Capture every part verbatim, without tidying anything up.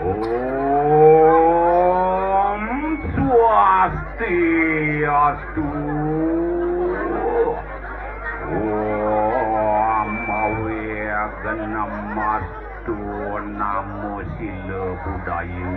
Om Swastiastu. Om Awighnamastu. Namo Sila Budaya.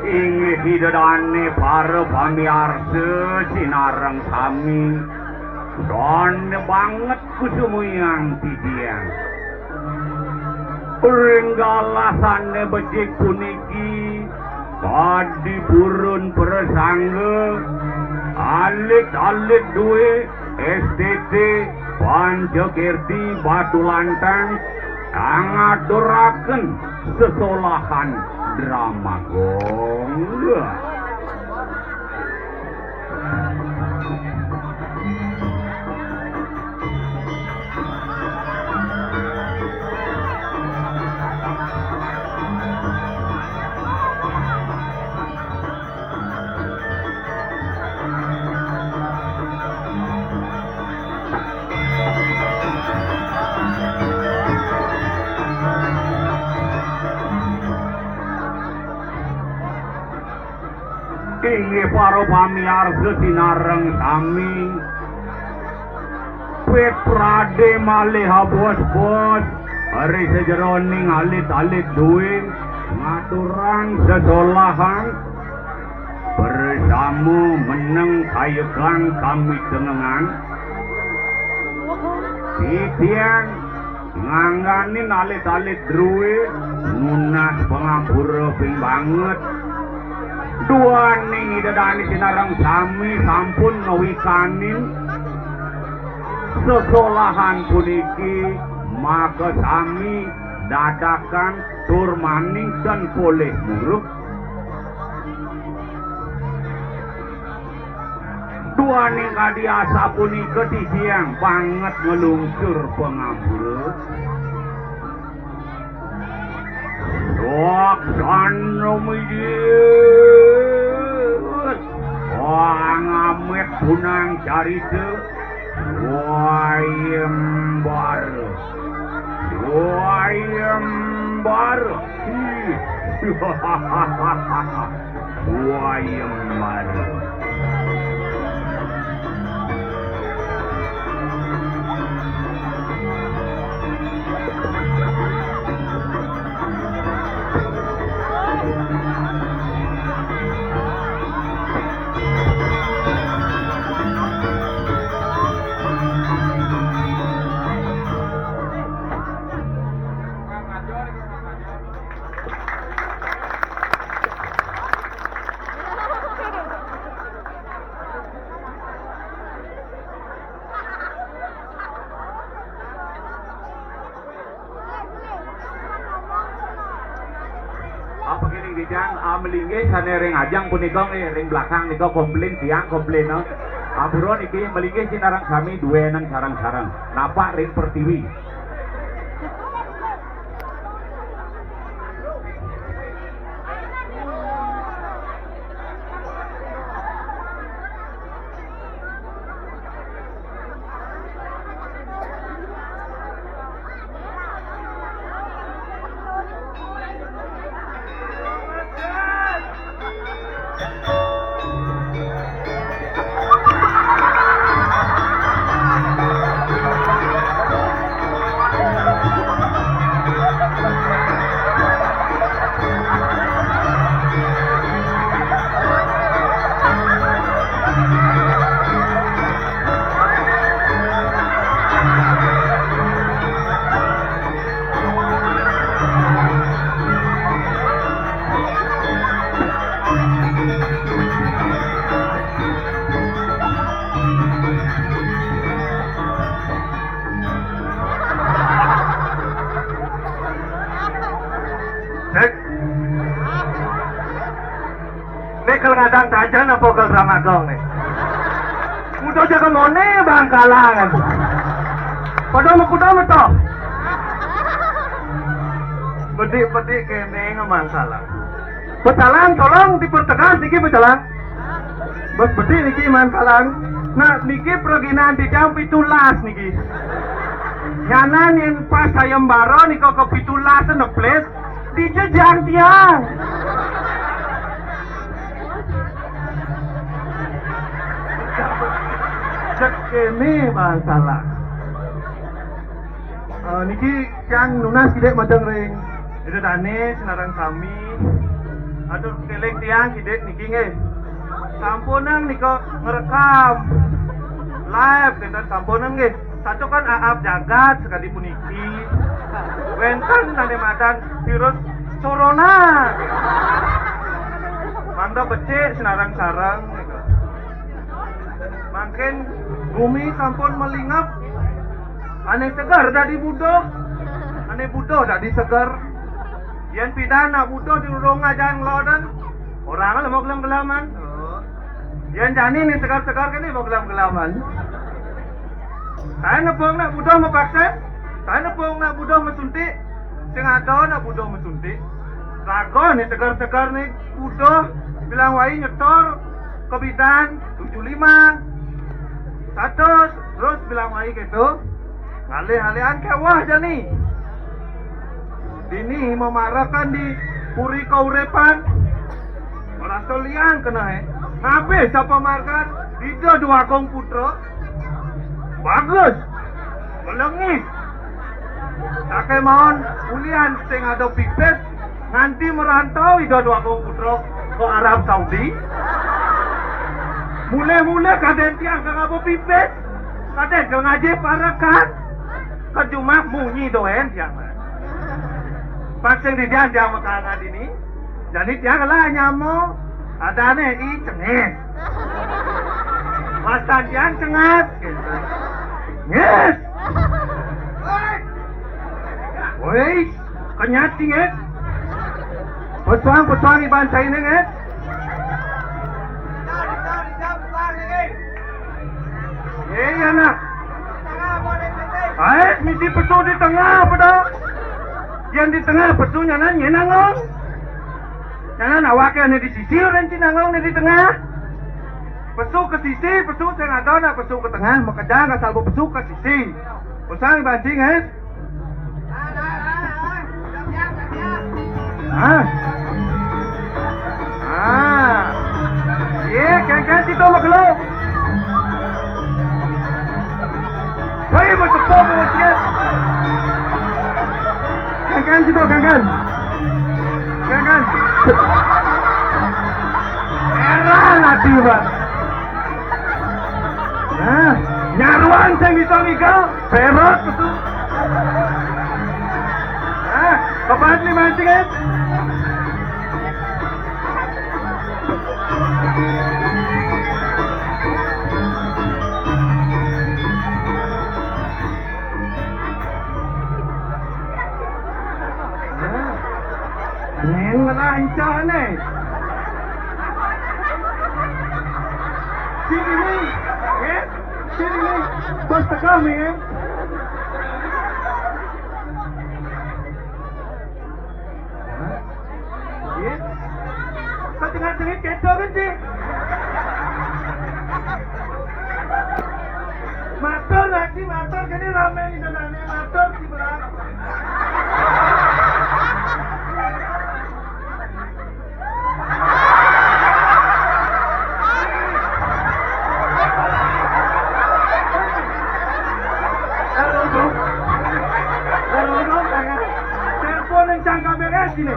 Inggih Ida dane para pamiarsa sinareng sami, sane banget kusumuyang titiang. Ring galah sane becik puniki, padi purun prasangga, alit-alit due, S T T, Pancakirti, Batu Lantang, ngaturaken sesolahan drama gong. Inggih para pamiarsa sinareng sami, Pit Prade malih abos-bos ri sajeroning alit-alit due ngaturang sesolahan bersama meneng kayegang kamitengengan. Titiang ngangganin alit-alit drue nunas pangampura ping banget. Duaning Ida dane sinareng sami sampun ngawikanin sesolahan puniki, maka sami dadakan tur maninten polih murub. Duaning kadi asapunika titiang banget nglungsur pangampura. Laksana mijit. Pangamit punang carita. Swayembara. Swayembara. Swayembara. Apa kene, Rijang? Ah, melinggih sane ring ajeng punika nggih, ring belakang nika komplain, tiang komplain, no. Ampura niki, melinggih sinareng sami duenan sareng-sareng. Napak ring pertiwi. Kadang tajan apa ke Dramagung nih? Udah jaga mone bangkalangan. Pada mau kuda meto. Bedik-bedik kene ngemang salah. Pecalang, tolong dipertegas niki pecalang. Bos bedik niki man salang. Nah, niki perginan di jam pitulas niki. Nyanan yang pas sayembara nika ke pitulas neples di jejang tiang. Cek kene masalah. Eh, niki tiang nunas kidik madeng ring Ida Dane Senarang sami. Atur keling tiang kidik niki nggih. Sampunang nika ngerekam live kinten sampunang nggih. Satu kan aab jagat sekadi puniki. Wenten dane madan virus corona. Mangda becik Senarang sareng nika. Mangkin gumi sampun melingep. Ane seger dadi buduh. Ane buduh dadi seger. Yen pidan nak buduh di rurung ajan ngeloden. Orang le mau gelem-geleman. Yen jani ni seger-seger kene mau gelem-geleman. Saya nepung nak buduh mepaksa. Saya nepung nak buduh mesuntik. Sing ada nak buduh mesuntik. Raga ni seger-seger ni buduh bilang wai nyetor ke bidan tujuh lima. Satu terus bilang wai gitu. Ngalih-alihan kewah jani. Dini memarakan di puri kaurepan. Merasa liang kena eh. Ngabih sapa margan Ida Dwagung Putra. Bagus. Melengis. Sakai mawon ulian sing ada pipis nganti merantau Ida Dwagung Putra ke Arab Saudi. Mule-mule kaden tiang kang apa pipis. Kaden kang ngaji parekan. Kejumah munyi doen tiang. Pas sing didian tiang makanan ini. Jadi tiang lah nyamo. Adane i cengis. Pas tiang cengas. Gitu. Ngis. Woi, kenyat sih ngis. Pesuang, pesuang iban saya ini ngis. Iya, nak. Baik, misi pesu di tengah, pada. Yang di tengah pesu nyanan nyenangon. Nyanan awake ane di sisi, orang Cinangon ane di tengah. Pesu ke sisi, pesu sing ada nak pesu ke tengah, makejang asal pesu ke sisi. Usang banting, eh? Hah? Ah. Ye, kengkeng situ makhluk. Hei, mau tepuk, mau sikit. Kengkeng situ, kengkeng. Kengkeng. Heran hati, Pak. Nah, nyaruan sing bisa ngigal, perot betul. Nah, kepas lima sikit. Neng rancah ne. Sini ni, eh? Sini ni, bos tegal ni, eh? Hah? Iya. Kau tengah-tengah keto kan, Cik? Matur lah, Cik, matur. Kene rame di sana ni, matur, Cik, belah. Telepon yang cangkang beres ini.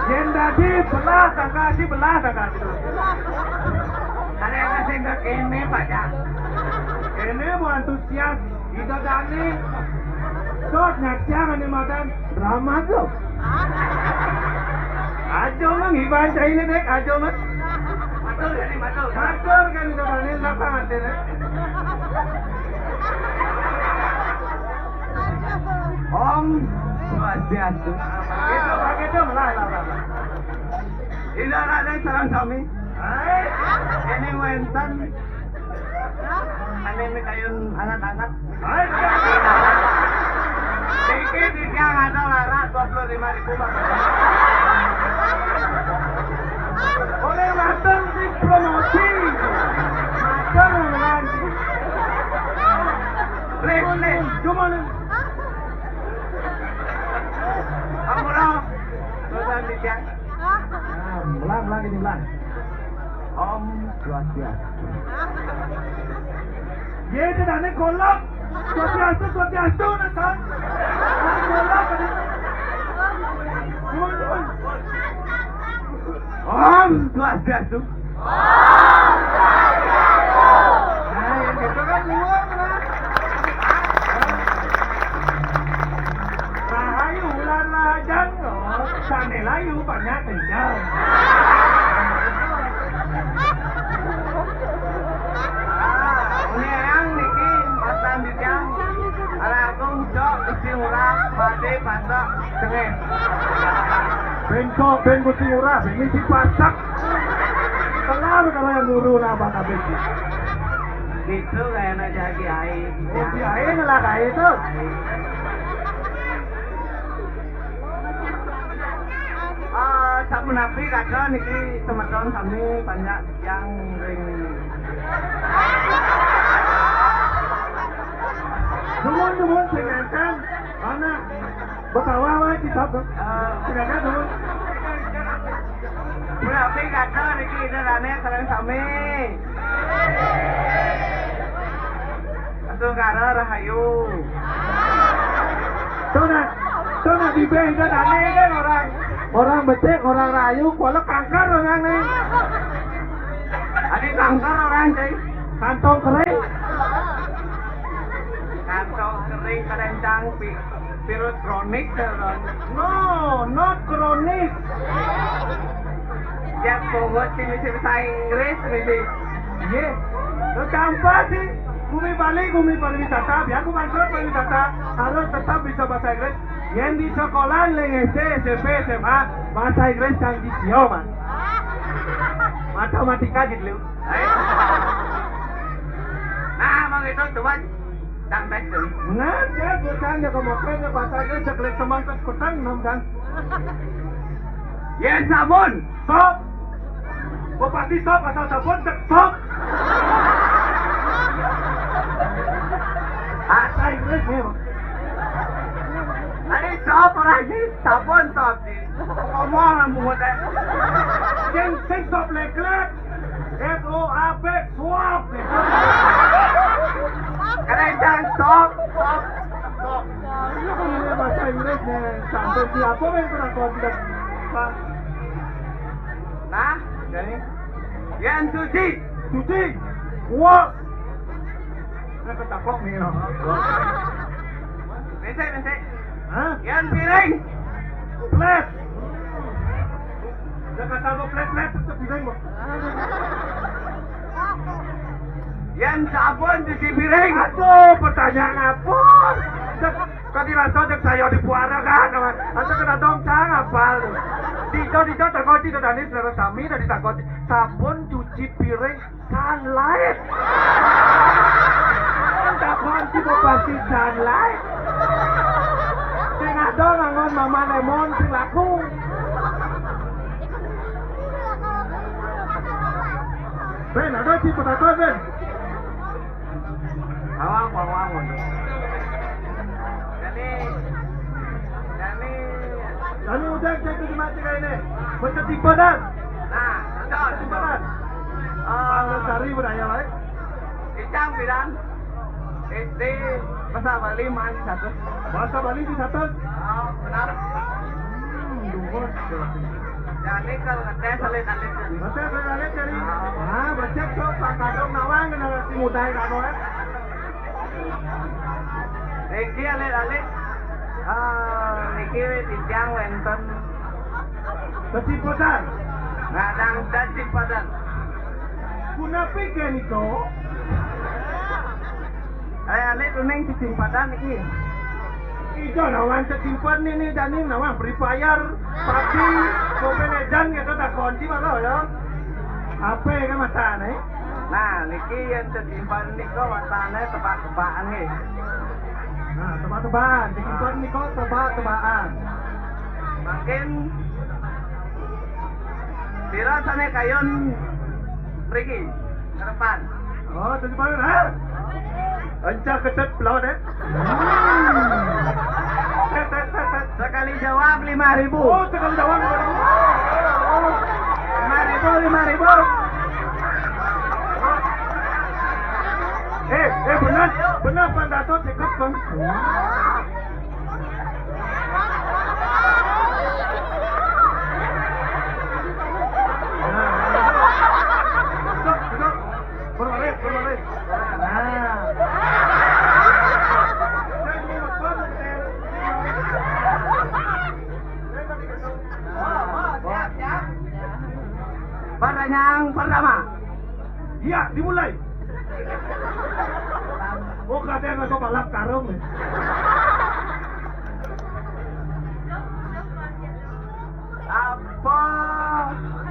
Yen dadi belah tangga, si belah tangga. Ada yang sing kene, Pak, ya. Kene mau antusias. Ida dane. Dot nyaksiang ane madan drama tu. Ajo mang iban caine dek, ajo mang. Matur kan ida dane, napa ate dek? Om Swastiastu. Itu begitu, lah, lah, lah, lah. Ini ada sareng sami. Hai. Ini wénten. Ini mikayun anak-anak. Hai. Niki titiang ada laras dua puluh lima ribu, Pak. Oleh matur di promosi. Matur nuwun. Rek, rek, cuma Ampura, dosa titiang. Nah, ulang, ulang ini, ulang. Om Swastiastu. Yé, itu dane kolok. Swastiastu, Swastiastu, nah, kan? Kolok, kan? Cuman, cuman. Om Swastiastu. Nah, yang gitu kan luar lah. Rahayu, ular rahajang, oh, sane layu, banyak kencang. Ini yang niki, matan di jam, arah agung, cok, isi murah, mati, pasok, sengit. Bengkok, bengkok, isi murah, ini si pasak. Kelar kalau yang guru napa kabeh. Gitu kayaknya jadi kiai. Oh, kiai ngelah kiai itu. Ah, sapunapi kaca niki semeton sami banyak yang ring. Nuwun, nuwun, sing ngenten. Ana. Betawa wae, Cicok. Eh, silakan, Dul. Berarti kata niki idanane sareng sami. Asungkara rahayu. Tuh, nak. Tuh, nak, bibih idanane kan orang. Orang becik, orang rahayu, kuala kanker orang nih. Adi kanker orang, cai. Kantong kering. Kantong kering, kerencang, pi-, virus kronik, ya, kan? No, not kronik. Ya, pungut sih mesti bahasa Inggris, mesti. Iya. Lo gampang sih. Bumi Bali, bumi pariwisata. Biar bukan klub pariwisata, harus tetap bisa bahasa Inggris. Yang di sekolah, leng S D, S M P, S M A, bahasa Inggris yang di Sio, Mas. Matematika gitu, lu. Nah, mau gitu, coba. Tang tes tuh. Nah, dia bukan ya, kemudian ya, bahasa Inggris, jelek teman, terus kutang, enam, dan. Ya, sabun. Sop. Mau pasti sop, asal sabun, cek sop. Bahasa Inggris nih. Tadi sop, orang ini sabun, sop, sih. Ngomong, ngomong, teh. Sing, sing sop leklek. S O A P, suap. Kerencang, stop, stop, stop. Ini bahasa Inggris nih, sampai siapa yang pernah kau tidak, Pak? Nah, jadi yang cuci. Cuci. Wash. Nah, ketaplok nih, no. Besek, besek. Hah? Yang piring. Flat. Jakarta mau flat-flat tetep bilang, Bang. Yang sabun cuci piring. Aduh, pertanyaan apa? Cek, kok dirasa cek saya di puara kan? Atau kena dong, cang apal. Dijo, dijo, terkunci, dan ini saudara kami dari takut sabun cuci piring. Sunlight. Takon si bupati Sunlight. Sing ada ngangon Mama Lemon sing laku. Ben, ada si petakon, Ben. Awang, awang, awang. Jadi, jadi, Kami udah cek di mati kayak ini. Baca tipe dan. Nah, betul, betul. Tipe dan. Ah. Pak Lestari beraya, baik. Icang bilang, S D bahasa Bali mah di satu. Bahasa Bali di satu. Ah, benar. Hmm, luhur. Jadi kalau ngetes alit-alit. Ngetes alit-alit jadi. Ah, becek tuh Pak Kadong nawang generasi muda kan, eh. Niki alit-alit. Ah, niki titiang wénten. Keciputan. Ngadang keciputan. Punapi ké nika? Alit-alit uning keciputan niki. Ijo nawang cek simpen ni, ni jani nawang Free Fire, PUBG, Mobile Legend gitu, tak kunci malah ya. Apa ya kan mata nih? Nah, niki yang cek simpen nih kok matanya tebak-tebakan nih. Nah, tebak-tebakan, cek simpen nih kok tebak-tebakan. Makin pira sane kayun mriki ke depan. Oh, tadi baru, ha? Encah ketet pelawat, eh? Sekali jawab lima ribu. Oh, sekali jawab lima ribu. Lima ribu, lima ribu. Eh, eh, benar, benar, Pak Dato, cekap, Bang. Duduk, duduk. Berbaris, berbaris. Nah. Pertanyaan pertama. Iya, dimulai. Oh, katanya nggak balap karung. Apa?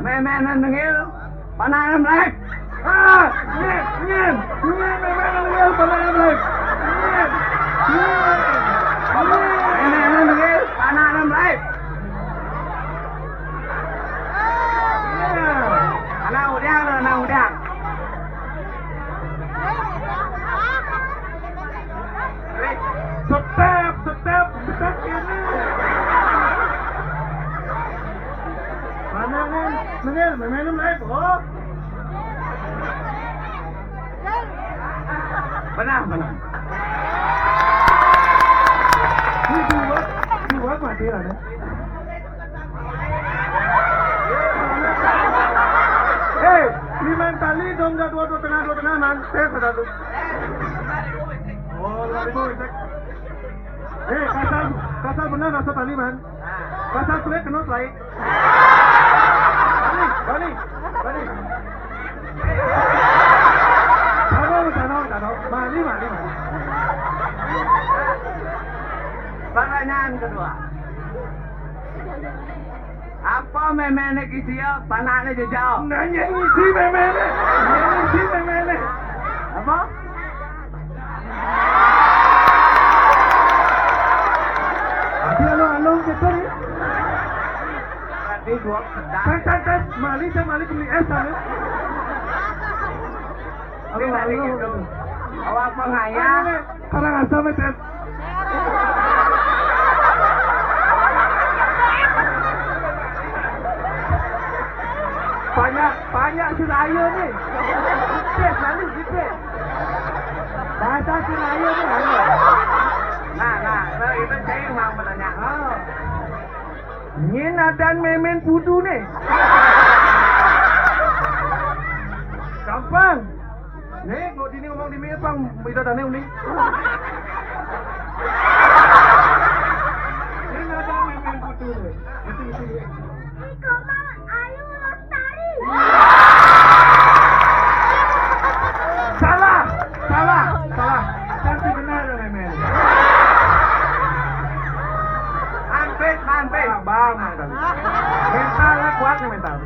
Memene nengil, panane mlek. Ah, nyen, nyen, nyen, memene nengil, panane mlek. Nyen, nyen, nyen. Memene nengil, panane mlek. Iya. Anak udang, anak udang. Step, step, step kene. Mana kan? Bener, memang lain, oh. Benar, benar. Ini dua, dua mati lah, ya. Eh, lima tali dong, dah dua, dua tengah, dua tengah, man. Eh, sudah tu. Oh, lima ribu, cek. Eh, kasar, kasar benar rasa tali, man. Kasar sulit kena selai. Balik, balik, balik. Tahu, tahu, tahu. Mali, mali, mali. Pertanyaan kedua. Apa memene ki sia, panane jejao? Nanya ngisi memene. Nanya ngisi memene. Apa? Tapi anu, anu, gitu nih. Berarti dua pedas. Tes, tes, tes. Mali, saya mali beli es, sana. Ini anu, mali anu, gitu. Gitu. Awak pengayah. Anu, nih. Karangasem, Tet. Banyak, banyak sudah ayo ni. Ipis, lalu ipis. Bahasa Sinayo ni, ayo. Nah, nah, so itu saya yang mau bertanya. Ah. Nyen adan memen putu ne. Gampang. Ne, kok dini ngomong di meja pang, ida dane uni. Nyen adan memen putu ne. Iko mang ayu lestari. Salah, salah, salah. Cantik benar ya, Memen. Ampit, ampit. Bang, bang, bang. Mental lah, kuat nih mental.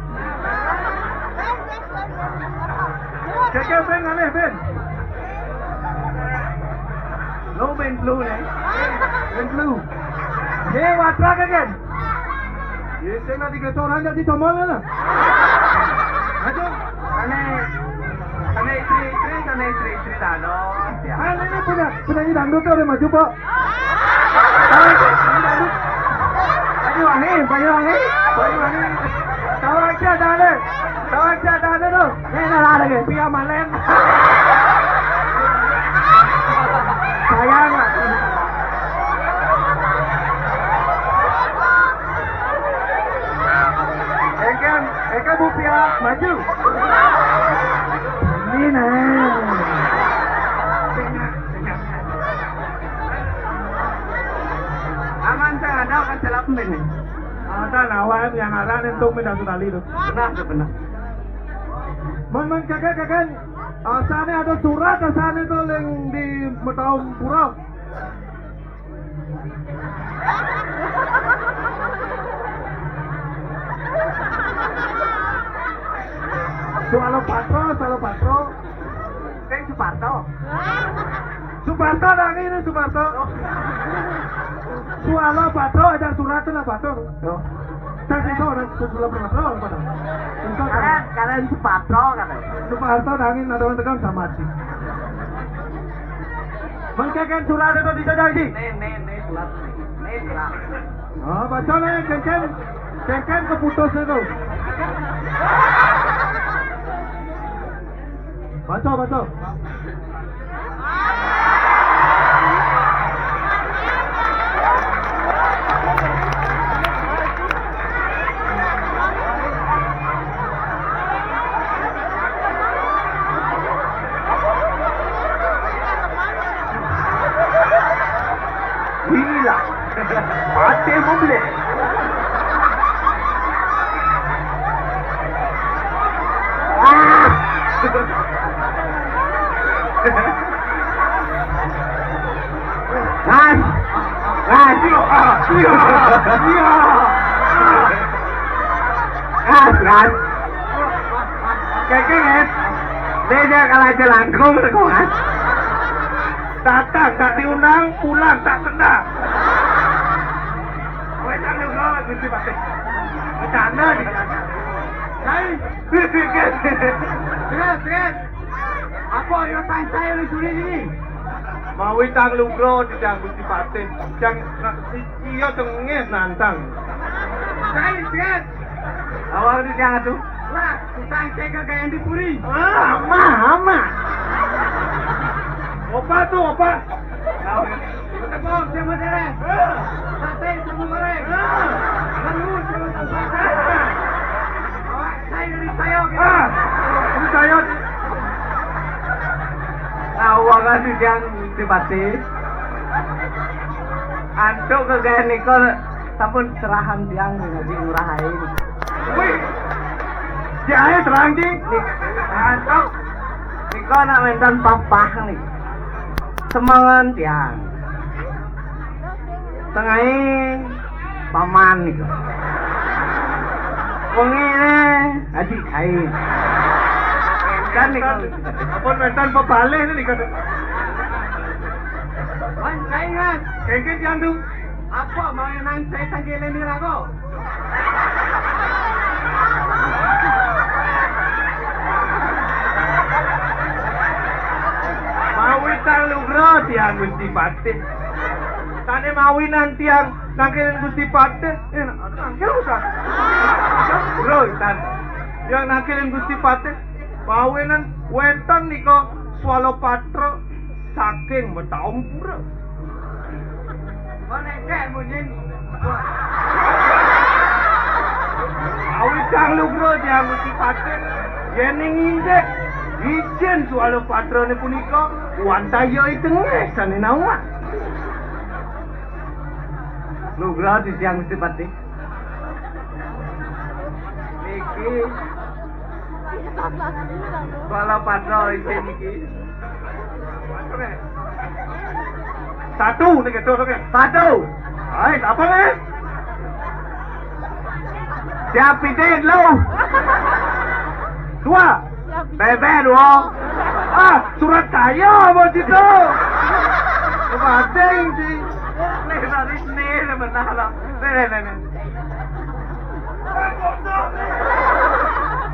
Keke, Ben, aneh, Ben. Lo Ben Blue nih. Ben Blue. Hei, watra, Keke. Ye, sing nak tiga orang jadi tomol lah. Aduh. Kane, kane istri-istri, kane istri-istri dano. Ya. Ah, ini punya, penyanyi dangdut tuh ada maju, Pak. Banyuwangi, Banyuwangi, Banyuwangi. Tahu aja dah deh. Tahu aja dah deh tuh. Ini lah lagi. Pia Malen. Sayang lah. Engke, engke Bu Pia maju. Ini nah. Aman, saya ada akan celap ini. Ada nawan yang arah nentung minta sekali tu. Benar, benar. Man, man, kakak, kakak. Asane ada surat, asane tu leng di Metaung Pura. Sualo Patro, Sualo Patro. Sing Suparto. Suparto nang ini Suparto. Sualo Patro, aja surat lah Patro. Yo. Tadi itu orang Sualo Patro pada. Kalian, kalian Suparto kan? Suparto nang ini ada orang tegang sama sih. Mengkeken surat itu bisa jadi. Nih, nih, nih surat. Nih surat. Oh, baca nih, keken. Keken keputus itu. Baca, baca. Inilah Patih Mublek. Ah! Gas! Gas! Iya! Iya! Gas, gas! Keke, Gas! Beda kalau aja langkung, kok, Gas? Datang tak diundang, pulang tak kenal. Wes, anu, bro, gitu, Pak. Bercanda, bercanda. Hai. Terus, terus. Apa yo tang saya dicuri ini? Mawi tang lugro di jang Gusti Patih. Jang iya tengah nantang. Saya lihat. Awal di jang tuh. Lah, utang saya kagak yang dipuri. Ah, ama, ama. Opa tuh, opa. Tepung sama dere. Sate sama goreng. Lalu sama tempat. Saya dari saya gitu. Ah, ini saya. Nah, uang kasih yang dipati. Antuk kegaya niko sampun serahan tiang ngaji ngurahain. Wih. Jahe terang di. Antuk. Niko nak mentan papah nih. Semangan tiang. Tengahé paman niku. Wengine adik ae. Kan niku. Ampun, mentan pebalih niku. Wan saingan. Kengken yang tu. Apa main nang saya tangkilin ni rago? Mawi tang lugra tiang Gusti Patih. Sane mawinan tiang nangkilin Gusti Patih. Eh, nangkil usah. Bro, tan. Tiang nangkilin Gusti Patih. Mawinan wenten nika swalapatra saking Metaung Pura. Awit kang lugra tiang Gusti Patih, yening indik isin swalapatrane punika wantaya ing tengah sane nawang. Lugra tiang Gusti Patih. Niki swalapatra isin niki. Satu niki, terus, oke. Satu. Hai, apa nih? Siap pitik lu. Dua. Bebek dua. Ah, surat kaya apa situ? Kepating sih. Nih, tadi nih, benar lah. Nih, nih, nih, nih.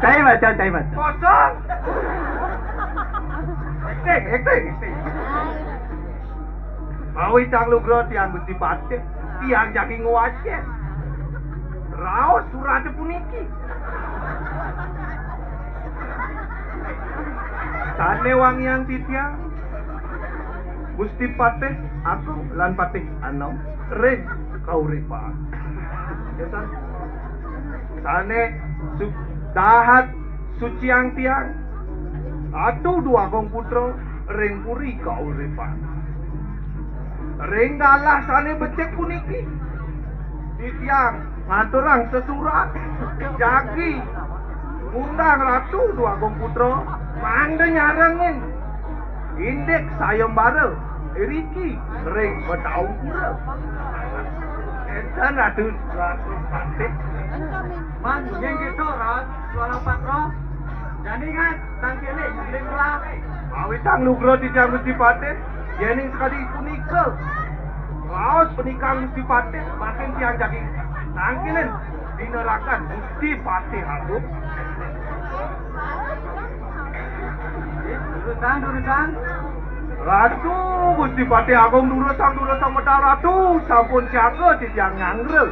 Cai baca, cai baca. Kosong. Acting, acting, acting. Mawi tang lugra tiang Gusti Patih, tiang jagi ngwacen. Raos surate puniki. Sane wangian titiang Gusti Patih Agung lan Patih Anom ring kauripan. Sane su-, dahat suciang tiang Ratu Dwagung Putra ring puri kauripan. Ring galah sane becik puniki, titiang ngaturang sesurat jagi ngundang Ratu Dwagung Putra mangda nyarengin indik sayembara iriki ring Metaung Pura. Énten Ratu, Ratu Patih. Man, yén kéto, Rat, suara patro. Jani kan, tangkilé, nyebling lah. Awit tang nugra titiang Gusti Patih, yéning sakadi punika raos panikang Gusti Patih, mangkin tiang jagi tangkilin pinerakan Gusti Patih Agung. Durusang, durusang. Ratu Gusti Patih Agung durusang, durusang medal Ratu, sampun siaga titiang nyanggra.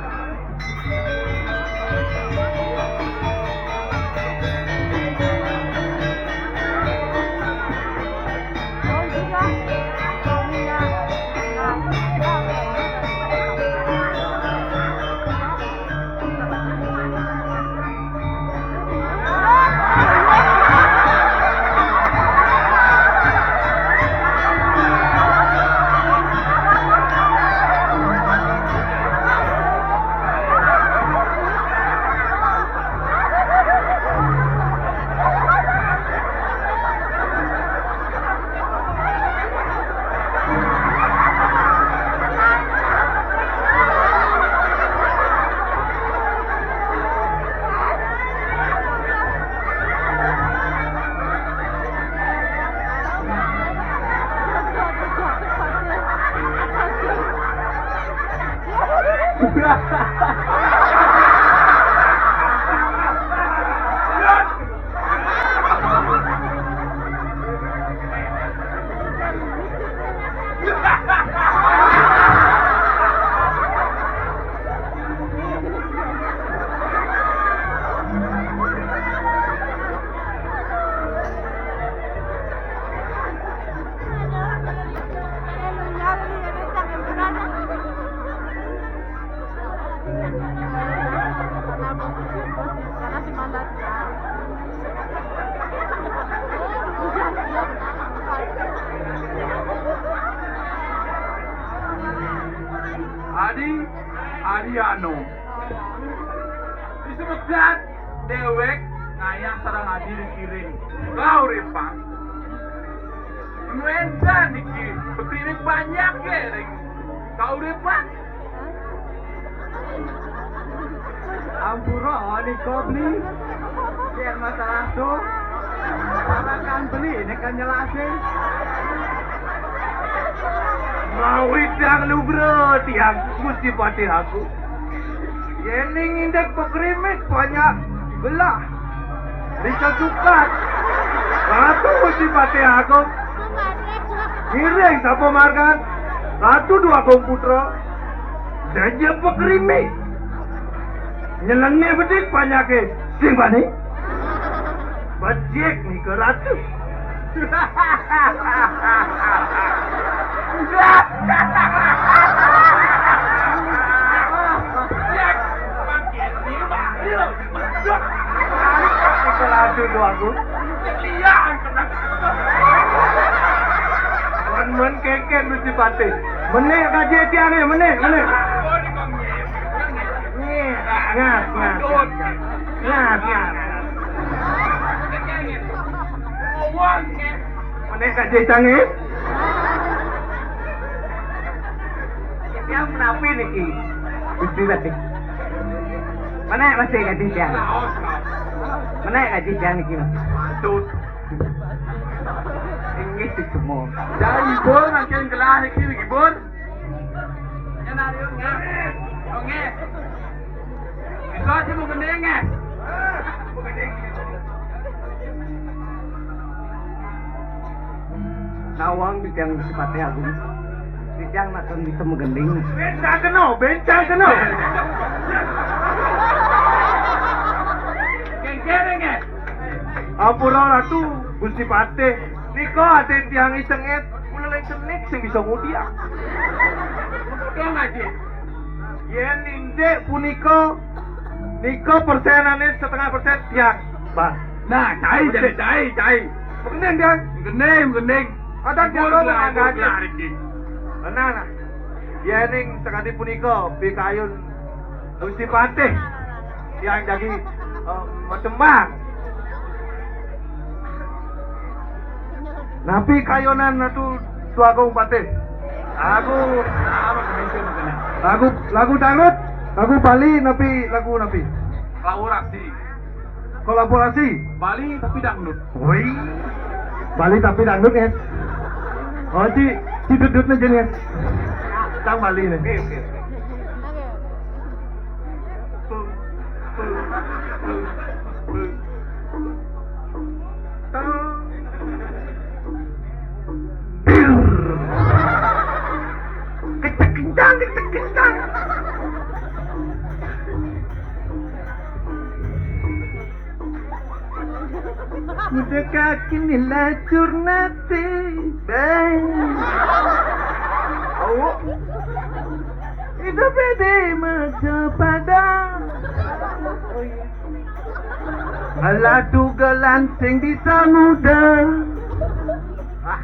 Adi, Adi anu. Disebutkan déwék ngayah sareng adi dikiring. Kauripan. Nuén niki, betiné banyak ya, ring. Kauripan. Ampura, nika beli. Yén masalah to, parakan beli nika nyelasin. Mawit tiang lugra tiang Gusti Patih Agung. Yéning indik pakrimik banyak belah. Rika sukat. Ratu Gusti Patih Agung. Ngiring sapa margan? Ratu Dwagung Putra. Dadi pakrimik. Nyelengne bedik panyake. Sing bani. Becik nika Ratu. Ratu Dwagung. Men, men kengken Gusti Patih. Menék kaji tiangé, menék, menék. Ngas, ngas, ngas. Ngas, ngas. Menék kaji tiangé. Tiang menapi niki? Gusti Patih. Menék masih kaji tiang. Menék kaji tiang niki, Mas. Patut. Inggih, Cucumon. Jai ibun, makin gelah niki, ibun. Nyén ari, nggih. Oh, nggih. Bisa aja mau gending, nggih. Nawang di tiang Gusti Patih Agung. Di tiang nak bisa magending. Bencang kena, bencang kena. Kengkeng, nggih. Ampura Ratu, Gusti Patih. Nika atin tiang isengit, kula ling senik sing bisa ngudiang. Betul, Haji. Yén indik punika, nika persenane setengah persen tiang, Bang. Nah, cai, jadi cai, cai. Mungkin tiang. Gending, gending. Ada tiang. Nah, nah. Yéning sakadi punika pikayun Gusti Patih, tiang jagi, eh, matembang. Napi kayunan Ratu Dwagung Patih? Aku, apa kemungkinan kena? Lagu, lagu dangdut, lagu Bali napi, lagu napi? Kolaborasi. Kolaborasi. Bali tapi dangdut. Woi. Bali tapi dangdut ya. Oh, ci, ci dudut aja nih ya. Cang Bali nih. Oke, oke, oke. Kencang, kencang, kencang. Udah kaki nih lacur nanti, bang. Oh. Itu pede maca pada. Oh, iya. Alah, tugelan sing bisa muda. Ah.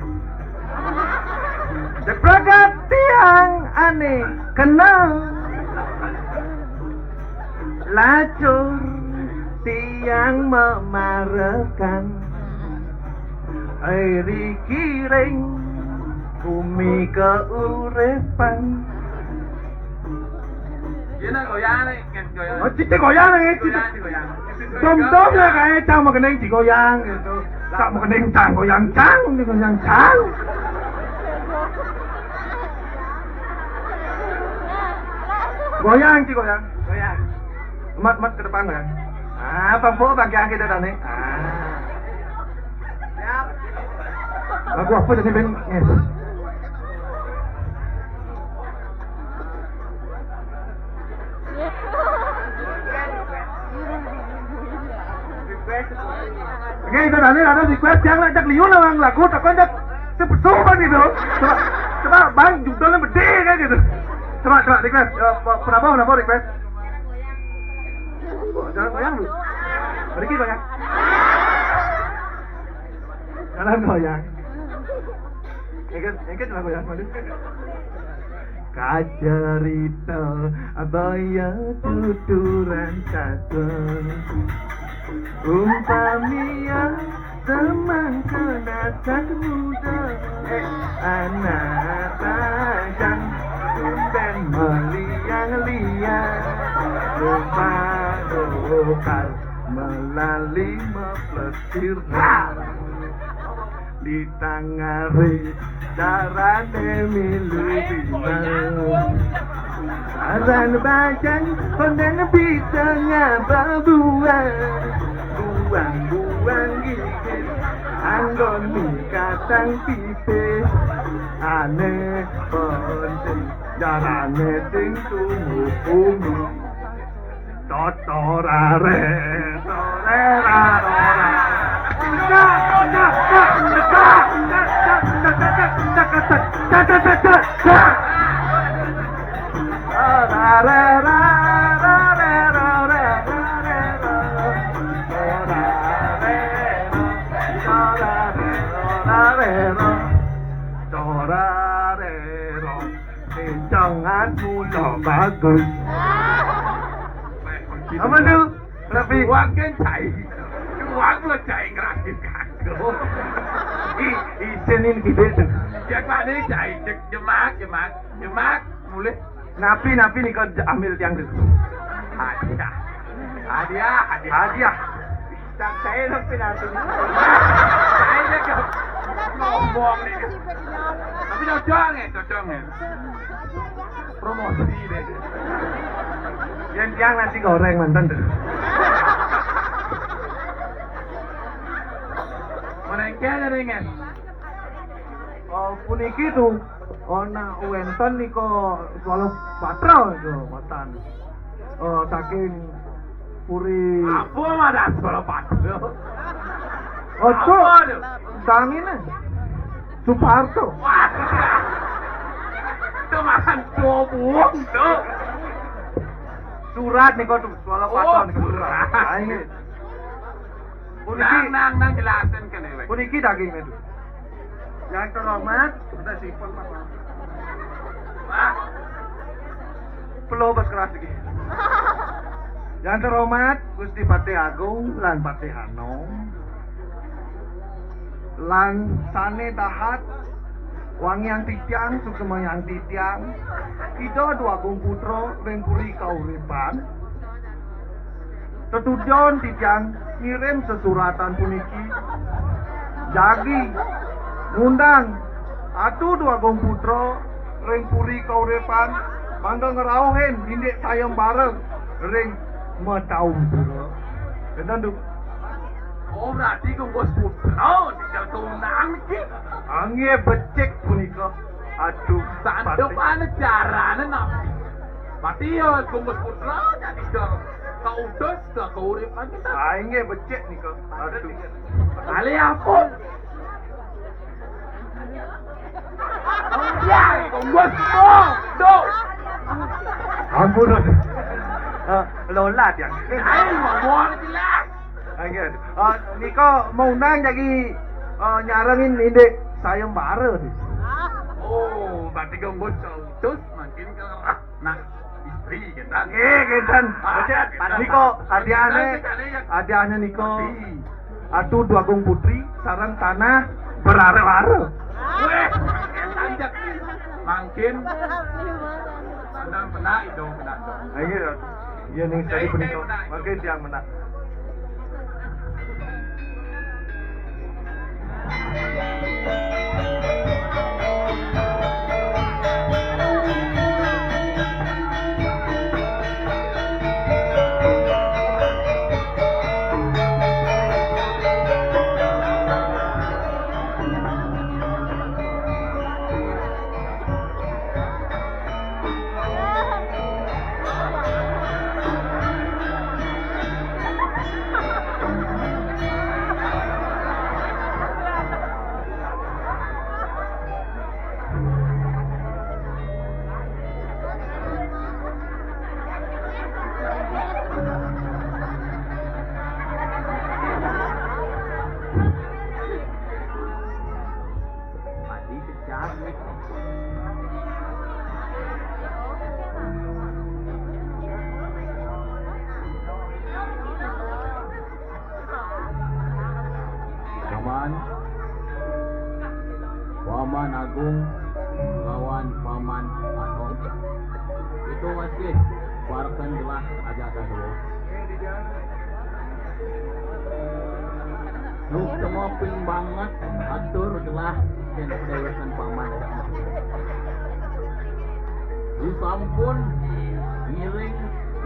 Jepregat tiang ane kena lacur tiang memarekan. Air kiring bumi keuripan. Yen goyang nih, yen goyang. Oh, cicing goyang nih, cicing. Goyang, goyang. Dom-dom ya kayak cang makening digoyang gitu. Tak makening cang goyang cang, goyang cang. Goyang, ci goyang. Goyang. Mat, mat ke depan kan. Ah, pampu bagian kita tadi. Ah. Siap. Lagu apa tadi, Ben? Yes. Oke, itu tadi ada request yang ngajak liu lawan lagu, takon jak sepesu kan gitu. Coba, coba Bang, judulnya bede kan gitu. Coba, coba request. Ya, kenapa, kenapa request? Oh, jangan goyang, Bu. Pergi goyang. Jangan goyang. Engket, engket lah goyang, maju. Kacerita abaya tuturan satu. Umpamia semangkena sak muda. Anak bajang tumben meliang-liang. Rupa-rupa melali meplesir. Di tangare darane milu bina. Aran bajang konden bisa ngaba buang. Buang-buang gigit anggon katang pipis. Ane penting darane sing tumu-tumu. Totorare, torerarora. Torarero, torarero, kencangan mula bagus. Apa tu? Rapi. Wah, kan cai. Wah, lo cai ngerakit kado. I, isenin kita tu. Ya, Pak, ni cai. Cek jemak, jemak, jemak. Mulai. Napi, napi ni kau ambil tiang tu. Hadiah. Hadiah, hadiah. Hadiah. Tak saya nak pinatu. Saya nak ngomong ni. Tapi cocok ni, cocok ni. Promosi deh. Yang tiang nasi goreng mantan tu. Merengkel ada ingat. Oh, puniki tu. Oh, nak wenten nika Swallow Patra itu matan. Oh, saking puri. Apa madan Swallow Patra? Oh, tu. Apa tu? Sangine. Suparto. Wah. Itu makan dua buang tu. Surat nika tu, Swallow Patra nika surat. Ah, ini. Puniki nang, nang, nang jelasin kene wek. Puniki daging itu. Yang terhormat, kita simpan, Pak. Wah. Perlu obat keras lagi. Yang terhormat Gusti Patih Agung lan Patih Anom. Lan sane dahat Wangiang titiang, suksmayang titiang, Ida Dwagung Putra ring puri kauripan. Tetujon titiang ngirim sesuratan puniki. Jagi ngundang Atu Dwagung Putra ring puri kauripan, mangda ngrauhin indik sayembara ring Mataumpura. Kénten, Duk? Oh, berarti Gunggus Putra nika kaundang niki. Inggih becik punika. Aduh, santukan carane napi? Berarti ya Gunggus Putra jadi ka-, kautus ka kauripan kita. Ah, inggih becik nika. Aduh. Kali apa? Iya, Gunggus Putra. Duh. Ampun. Eh, lolat ya. Ayo, ngomong jelas. Inggih. Eh, nika mau undang jagi, eh, nyarengin indik sayembara nih. Oh, berarti Gunggus Putra mangkin ke, nah, istri kita. Nggih, kénten. Ah, becik, kénten. Nika hadiahne, hadiahne nika. Atu Dwagung Putri sareng tanah berara-ara. Wéh, lanjut. Mangkin. Benar, benar, itu benar. Ayo, iya nih, tadi punika. Mangkin tiang menang. Paman, Paman Agung lawan Paman Anom. Itu masih warken gelah aja kedua. Lu semua ping banget atur gelah dan kedaulatan Paman. Disampun ngiring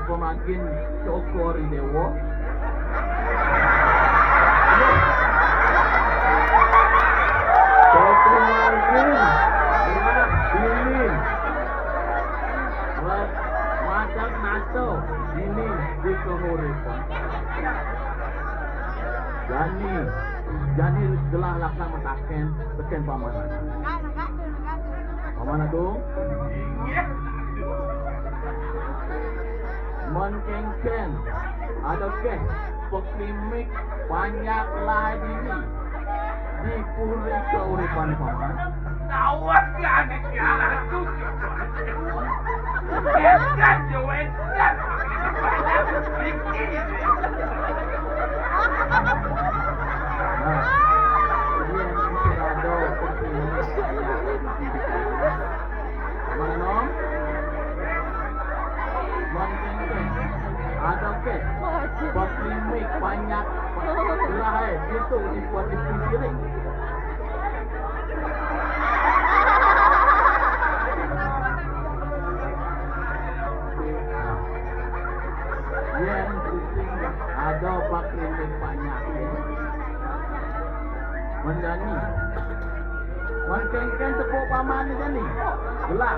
pemagin Cokor Dewa. Cokor Margin, ini. Masak naso, ini di kehuripan. Jani, jani gelah laksan mataken, teken Paman. Paman Agung? Inggih. Mén kénkén, ada ké paklimik panjak gelah dini di puri kauripan Paman? Awas ya, anak ya, aduh. Kénkén, jawén. Nah, ini yang kita ada. Mana nom? Ada ke? Paklimik panjak. Gelah, eh, itu di kuat di piring. Yang penting ada paklimik panjak, ya. Mén jani. Mén kénkén tepuk Paman jani. Gelah.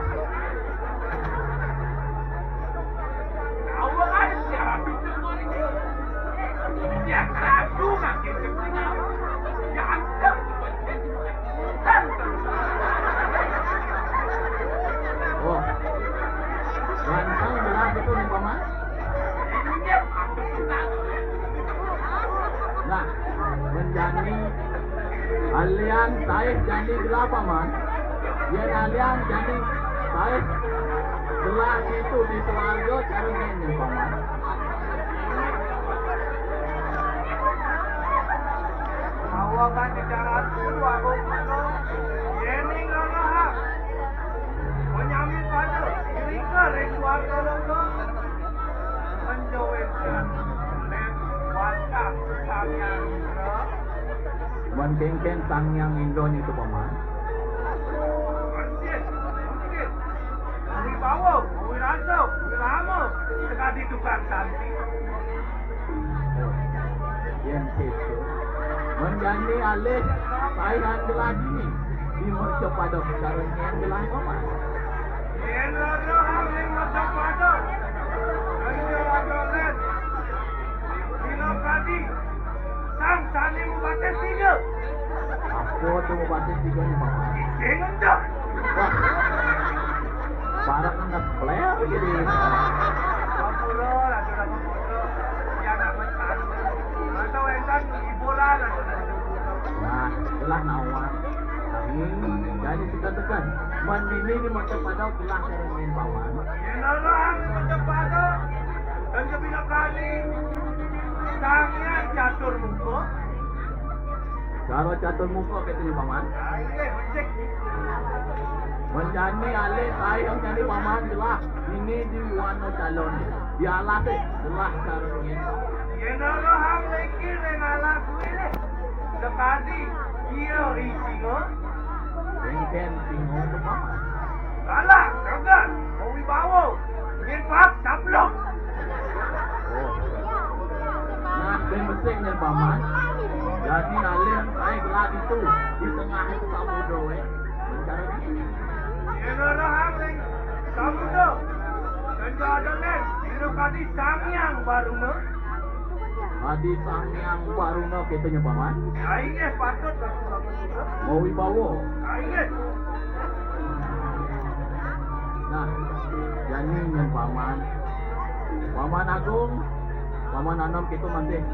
Oh. Ganteng gelah gitu nih, Paman. Nah, mén jani alian saé jani gelah Paman. Yén alian jani saé gelah itu di swarga cara ngene, Paman. Awakan di darat kudu aku kudu. Yén ning ana Ring Swarga Loka, menjawabkan oleh watak Sang Hyang Indra. Mun kénkén Sang Hyang Indra nyen to, Paman? Bersih, bersih. Wibawa, wirasa, wirama, sekadi tukang santi. Yén kéto, mun jani alih saé han gelah dini, di mercapada sareng nyén gelah Paman. Yén rara hang ring mercapada, ring rara lén, dina kadi, sang sané mabatis tiga. Apa to mabatis tiga né, Paman? Cicing entuk. Wah. Parak ngeplel gitu. Ampura, ampura, ampura. Ya, anak mencari. Atau wénten hiburan, ampura. Nah, gelah nawang. Nanging, jani sekan-sekan. Mun dini di mercapada gelah sareng nyén Paman. Yén rara hang mercapada, dan kabina kadi, Sang Hyang Catur Muka. Cara catur muka kéto nyen, Paman. Mun jani alih saé jani, Paman, gelah dini di wana calon. Di alasé gelah sareng nyén. Yén rara hang ring alas kuwi, sakadi ia ring singa. Kénkén singa to, Paman? Galak, gagah, mawibawa. Nyén pahak sablok. Oh. Nah, bén besik nyén, Paman. Jani alih saé gelah ditu, di tengah samudra, wéh. Cara nyen. Yén rara hang ring samudra, dan ada lén, dina kadi Sang Hyang Baruna. Adi Sang Hyang Baruna kéto nyen, Paman. Ai nggih, patut, patut, patut. Mawibawa. Ai nggih. Nah, jani nyen Paman. Paman Agung, Paman Anom kéto masih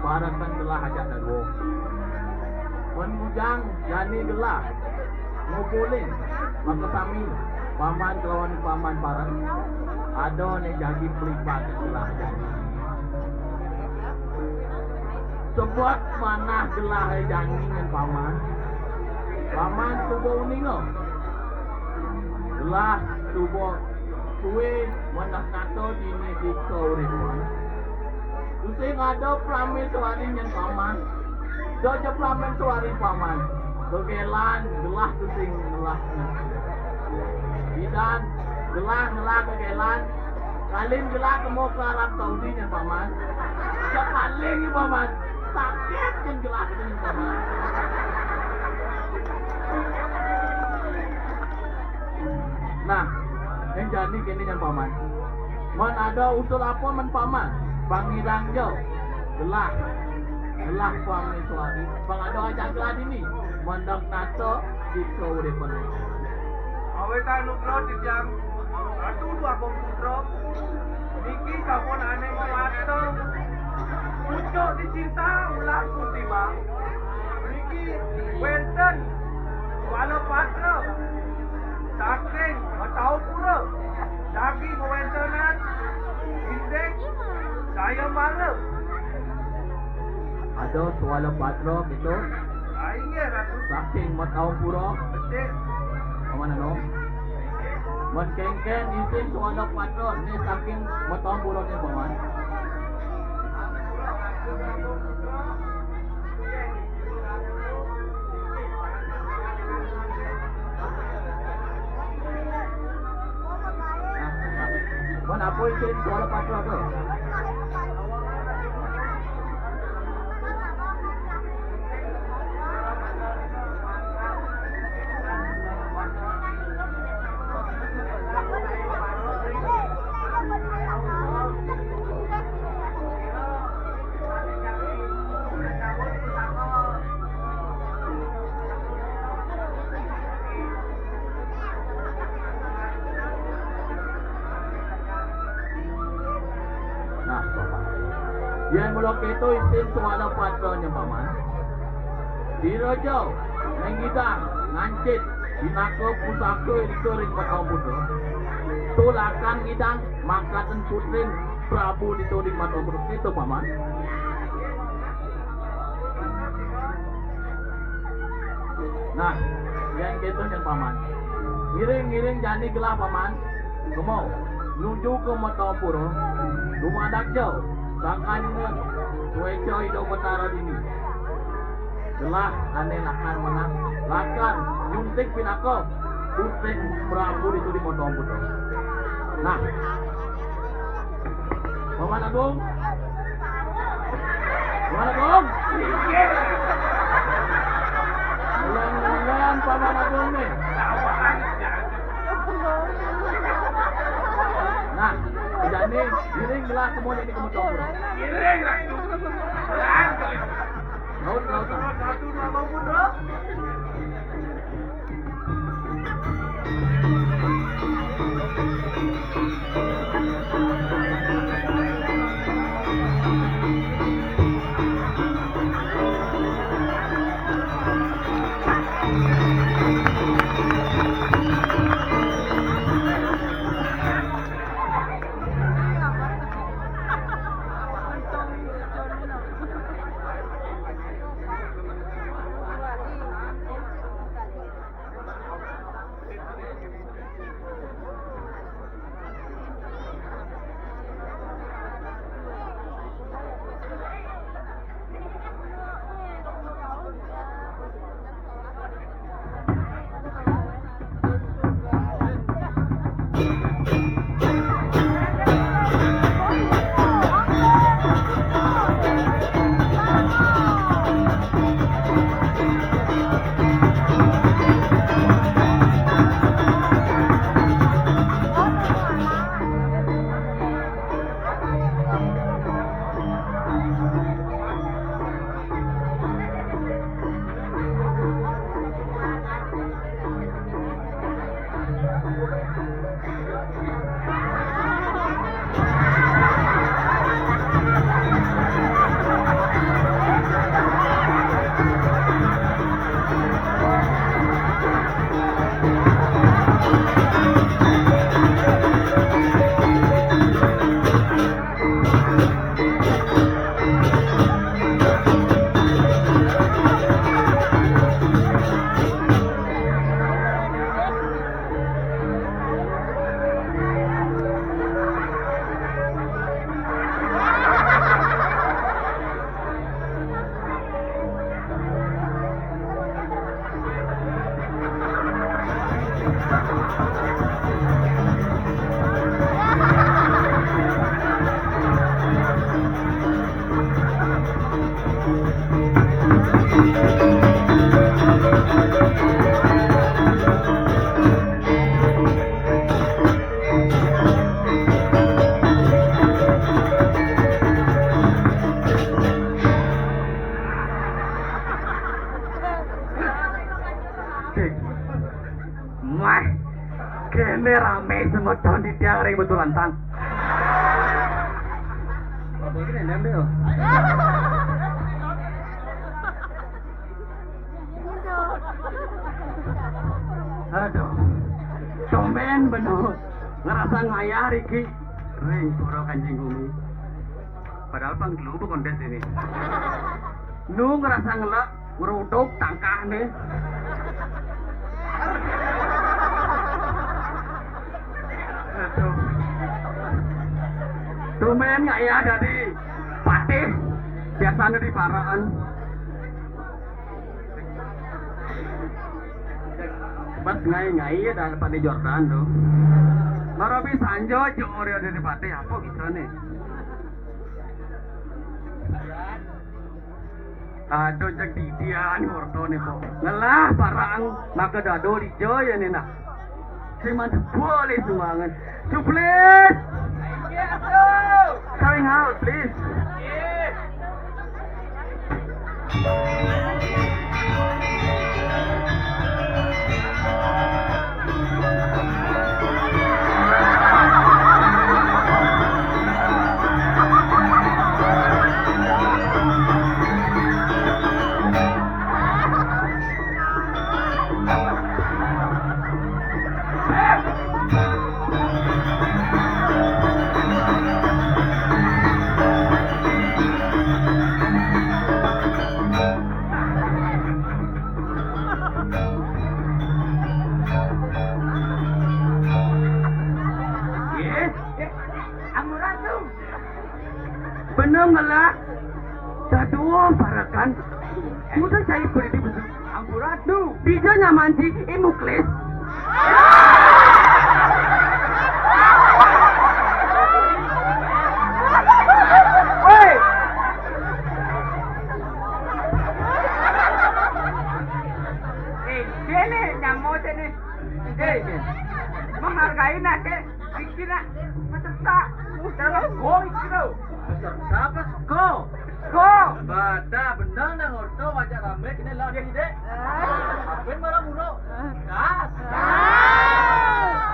parekan gelah ajak dadua. Mun ngujang jani gelah, ngumpulin, makasami, Paman kelawan Paman parek, ada né jagi pelipat gelah jani. Sebab manah gelah jani nyen Paman. Paman suba uninga. Gelah suba sué manah nata dini di kauripan. Tusing ada praméswari nyen Paman. Doja praméswari, Paman. Kegélan, gelah tusing gelah. Bidan, gelah, gelah kegélan. Kalin gelah kemo ka Arab Saudi nyen, Paman. Sakalin, Paman. Sakit nyen gelah nyen, Paman. Nah, nyen jani kéné nyen, Paman. Mun ada usul apa men Paman, pang ngidang ja. Gelah. Gelah pang suari. Pang ada ajak gelah dini. Mandang nata di kauripan. Awit anugrah titiang Ratu Dwagung Putra. Niki sampun aning kuasa. Pucuk dicinta ular pun tiba. Niki wénten Swala Patra saking Mataupura. Daging wéntenan indik sayembara. Ada Swala Patra gitu. Ah, inggih, Ratu. Saking Mataupura. Betul. Paman anu. Mun kénkén isin Swala Patra né saking Mataupura né, Paman. Mun apa isin Swala Patra to? Nah, Paman. Yén mula kéto isin Swala Patra nyen, Paman. Diraja, ngidang, ngancit, pinaka pusaka irika ring Mataupura. Tulakan ngidang, mangkaten putrin Prabu ditu ring Mataupura. Kéto, Paman. Nah, yén kéto nyen, Paman. Ngiring-ngiring jani gelah, Paman. Kemo, Nuju ka Matampura, dumadak ja, sangkan suéca Ida Batara dini. Gelah ané lakar menang, lakar nyuntik pinaka puting Prabu ditu di Matampura. Nah, Paman Agung, Paman Agung. Ulang-ulang Paman Agung nih. Nah, jani giring gelah semua jadi kemecor. Giring, Ratu. Laut, laut. Mah, kéné ramé semeton di tiang ring Batu Lantang. Aduh, tumbén beneh ngerasa ngayah riki ring Pura Kanjeng Gumi. Padahal pang gelubuk ondén dini. Nu ngerasa ngelek, ngeruduk tangkahné. Aduh. Tumbén ngayah dadi patih, biasané di paraan. Pas ngai-ngai ya dah pada Jordan tuh. Marabi sanja jor ya dari patih apa bisa nih? Aduh, jeg didian ortoné kok. Ngelah parang maka dado dija ya nih nah. Sing mantep boleh sumbangan. Suplis. Coming out, please. Malah, dadua parakan. Udah cai beri di besu. Ampura tu. Bisa nyaman si Imuklis. Woi. Eh, sini, nyamuk sini. Eh, menghargai nak, eh. Iki nak peserta, peserta go iki lho. Peserta apa sego? Sego. Badah bener nang ordo wajah rame kene lho, Dik. Apen malah muruk. Gas.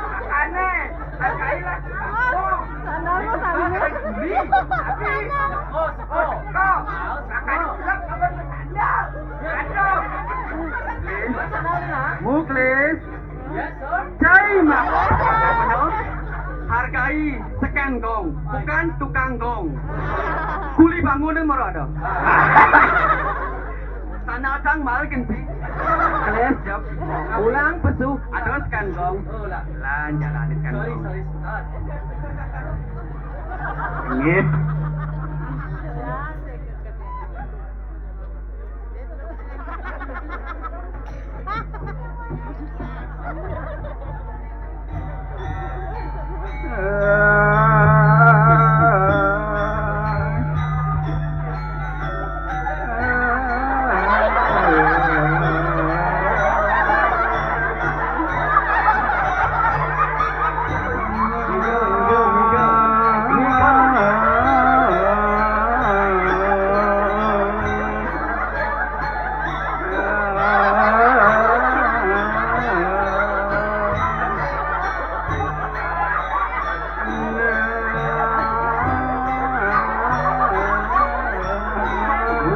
Makane, hargai lah. Sandal lu, sandal. Tapi sego, sego. Sego. Makane bilang kapan sandal. Aduh. Muklis. Cai mak. Hargai sekan gong, bukan tukang gong. Kuli bangunan moro ada. Sana sang mal kenci. Keles jawab. Ulang pesu, ada sekan gong. Lan jalani sekan gong. Ngit.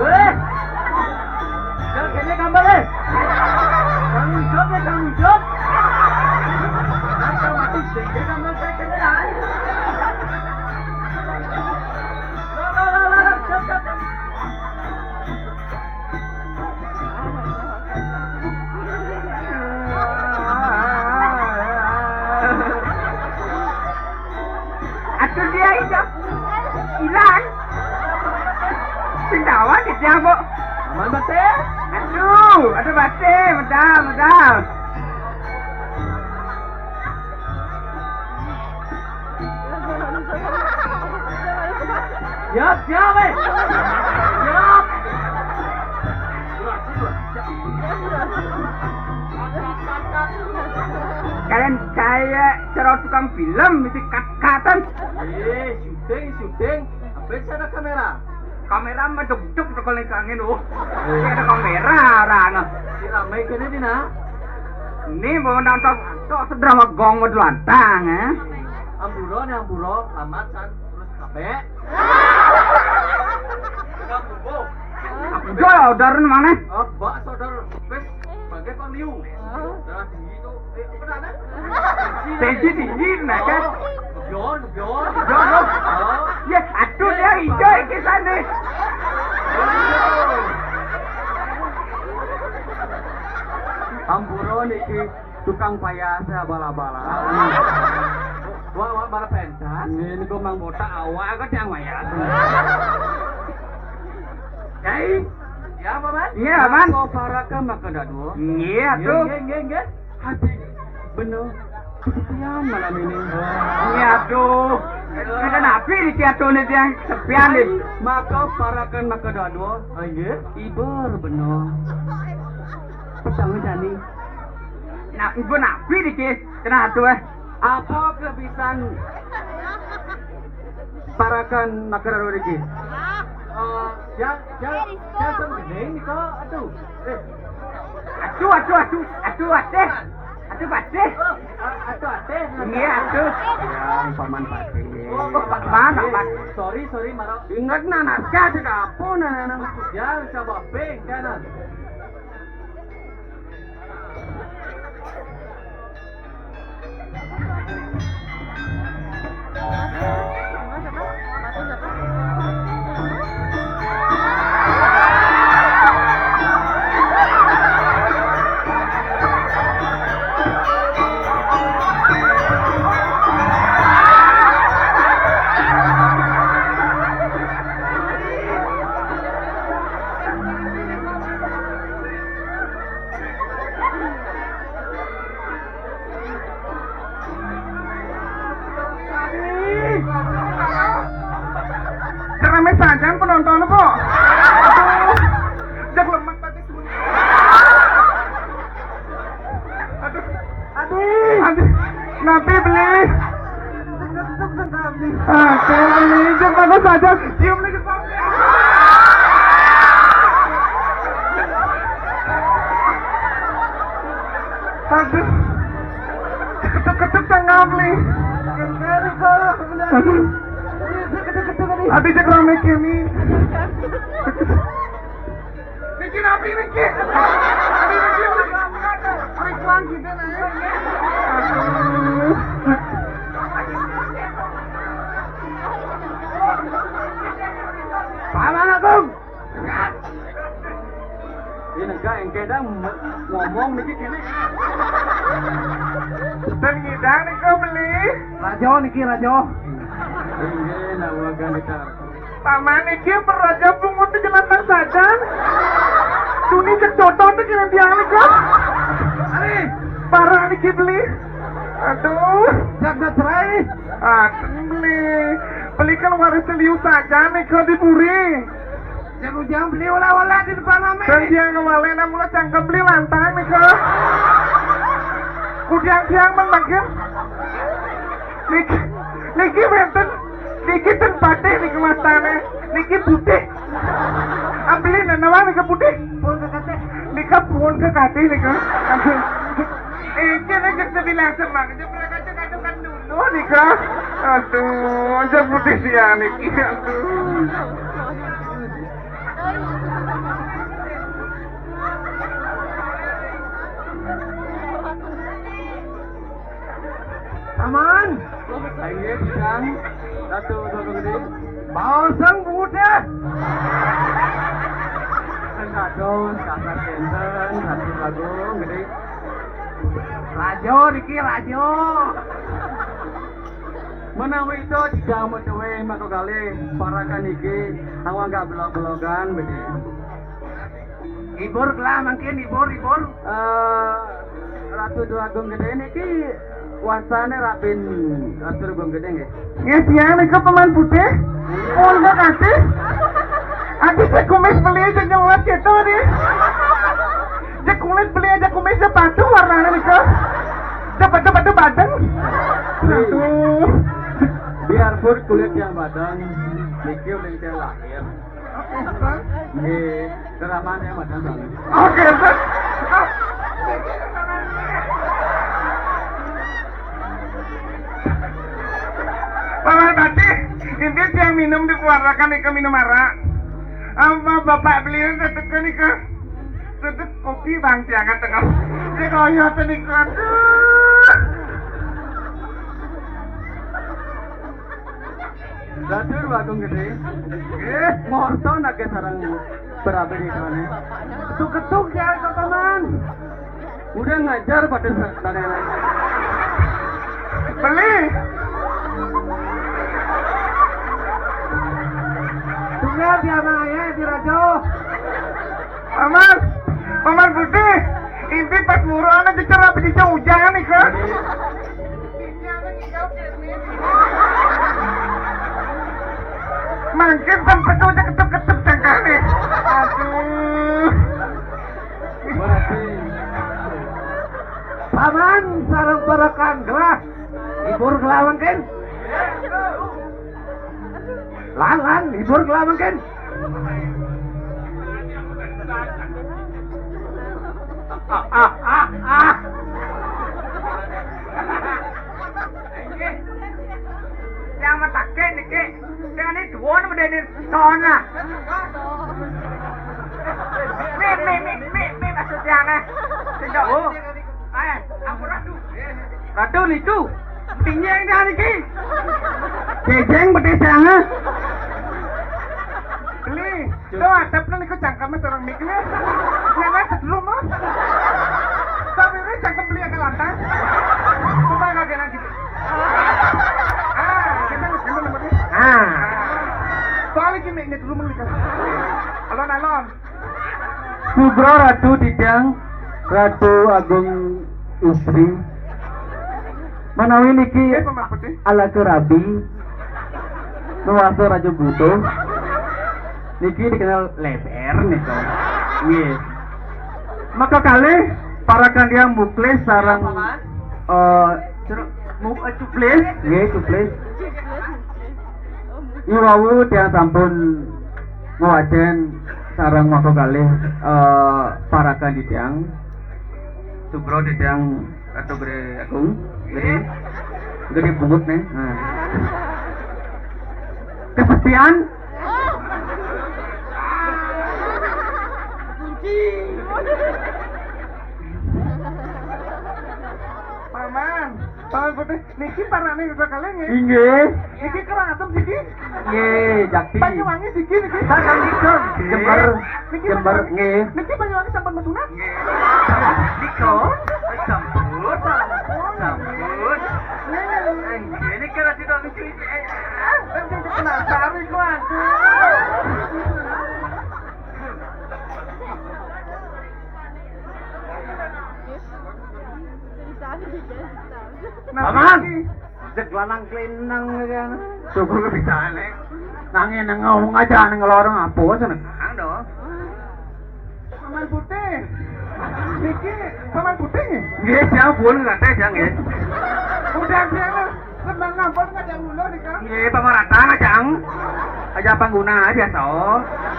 Weh. Jangan kene gambar, eh. Tanggung jawab ya, tanggung jawab. Jangan mati, jangan gambar saya kene, ah. Lah, lah, lah, lah, siap, siap, siap. Atuh dia itu hilang. Sing tawa di dia, Bu. Aman, Bate? Aduh, aduh, Bate, medal, medal. Siap, siap, eh. Siap. Kalian kayak cerot tukang film, mesti cut-cutan. Eh, syuting, syuting. Apa sih ada kamera? Kamera mah duk-duk tuh kalau angin, oh. Ini ada kamera orang. Si ramai kene dina. Ini mau nonton tok drama gong mau lantang, eh. Ampura nih, ampura, lamat san terus kabeh. Udah, udah mana? Oh, bak saudara. Wis, pakai pangliu. Darah tinggi tuh. Eh, apa namanya? Tensi tinggi, nah, kan? Oh, Bion, Bion. Bion, oh. Oh. Ya, aduh, ya, hijau iki sana. Ampura niki tukang payas ya bala-bala. Wah, wah, bala pentas. Ini kok mang botak awak kok yang mayas. Kiai. Ya, Paman? Iya, Paman. Maka para ke maka dadua. Iya, tuh. Nggih, nggih, nggih. Hati bener kesepian malam ini. Iya, tuh. Ada napi di tiap tahun itu yang kesepian, nih. Maka para ke maka dadua. Oh, iya. Iber bener. Petang jani. Nah, ibu napi dikit. Kena atuh, eh. Apa kebisan parakan makara rezeki? Eh, ya, ya, ya, sing bening nika, aduh. Eh. Aduh, aduh, aduh, aduh, aduh, aduh, aduh. Oh, a-, aduh, aduh. Iya, aduh. Ya, paman pati. Oh, Pak, mana, Pak? Sorry, sorry, Maro. Ingat, nah, naskah, ada apa, nah, nah, nah. Ya, coba ping, kanan. Tapi beli. Oke, beli. Jangan bagus aja. Cium lagi. Aduh. Ketuk-ketuk tangan beli. Aduh. Aduh, cek rame kini. Niki napi niki? Aduh, niki. Aduh, kuang kita nih. Aduh. Paman Agung. Ini enggak yang kedang ngomong niki kene. Dan ngidang nika beli. Rajo niki, Rajo. Inggih, nawa ganditar. Paman niki beraja pungut di jelantang sajan. Duni cek jodoh tuh kene tiang nika. Ari. Parah niki beli. Aduh. Jagat cerai. Aduh beli. Beli kan waris liu saja nika di puri. Jang ujang beli olah-olah di depan rame. Dan dia ngawalena mula cangkem beli lantang nika. Kudiang tiang men makin. Niki, niki wenten, niki ten patih niki wastane. Niki putih. Abeli nanawa niki putih. Pun kekatih. Nika pun kekatih nika. Iki nek kita bilang semang, jebrak aja kadung kan dulu nika. Aduh, aja putih sia niki. Aduh. Paman. Inggih, Sang Ratu Solo Gede. Baoseng bungut ya. Dados kasar kenten, Ratu Agung Gede. Rajo niki, Rajo. Menawi itu tidak medewe maka galih parakan niki awak nggak belog-belogan bedi. Ibur kelah mangkin, ibur, ibur. Eh, Ratu Dwagung Gede niki wastane rabin Ratu Dwagung Gede nggih. Nggih, tiang nika Paman Putih. Pun kekatih. Adi cek kumis beli aja nyelot gitu nih. Cek kulit beli aja kumisnya padu warnanya nika. Cepat-cepat tuh badeng. Aduh. Biarpun kulit yang badeng, niki udah lahir. Nggih, ceramahnya macam sana. Oke, Ustaz. Paman Patih, inti tiang minum dikeluarkan nika minum arak. Apa bapak beliau tetep nika? Tetep kopi bang tiang tengah. Dia koyo nika. Aduh. Dadur Bagong Gede. Nggih, morto nake sareng berabe nih kawane. Ketuk-ketuk ya, Paman. Udah ngajar pada sa-, tane-tane. Beli. Tunggal dia mah ya di Rajo. Paman, Paman Putih, inti pas muru ana dicerap di hujan nih, kan? Mangkin sampai tuh ketuk-ketuk cangkane. Aduh. Berarti Paman sareng para kanggelah. Ibur kelawan ken. Lan, lan, ibur kelawan ken. Ah, ah, ah, ah. Yang matakin niki, dengan ini dua nama dari sana. Mi, mi, mi, mi, mi maksudnya aneh. Sejak. Oh. Eh, ampun ratu. Ratu niku. Pinjeng dah niki. Jejeng betis sana. Beli. Tuh, atap lu niku cangkeme sareng mik nih. Nana sedulur mah. Tapi ini cangkem beli agak lantang. Coba lagi lagi. Ah, kita harus dulu nomornya. Ah. Soalnya gini, ini dulu mah. Alon-alon. Sugra Ratu Titiang, Ratu Agung Istri. Manawi niki Eh, Paman Putih. Ala kerabi. Nuwasa Raja Butuh. Niki dikenal leber nika. Nggih. Maka kalih para kandiang muklis sareng, eh, cero-, Mu-, eh, cuplis. Nggih, cuplis. Iwau tiang sampun ngwacén sareng maka kalih, eh, parakan titiang. Subro titiang Ratu Gede Agung. Gede. Gede bungut nih. Nah. Kesepian. Paman, Paman Putih, niki parane uga kalih nggih. Inggih. Niki Karangasem siki. Nggih, jakti. Banyuwangi siki niki. Saking Jember. Niki Jember, Banyuwangi. Nggih. Niki Banyuwangi sampun mesunat. Nggih. Nika, sampun. Sampun. Nggih. Nggih, niki rada niki. Eh, eh, penasaran iku aku. Nah, Paman, niki. Jek lanang klenang kan. Syukur bisa nek. Nanging nang ngomong aja nang lorong apa seneng. Anu. Paman Putih. Niki Paman Putih nggih? Nggih, siang pun nggih, siang nggih. Udah biar seneng ampun ngajak ulun nika. Nggih, pamarata ngajak. Aja pangguna biasa.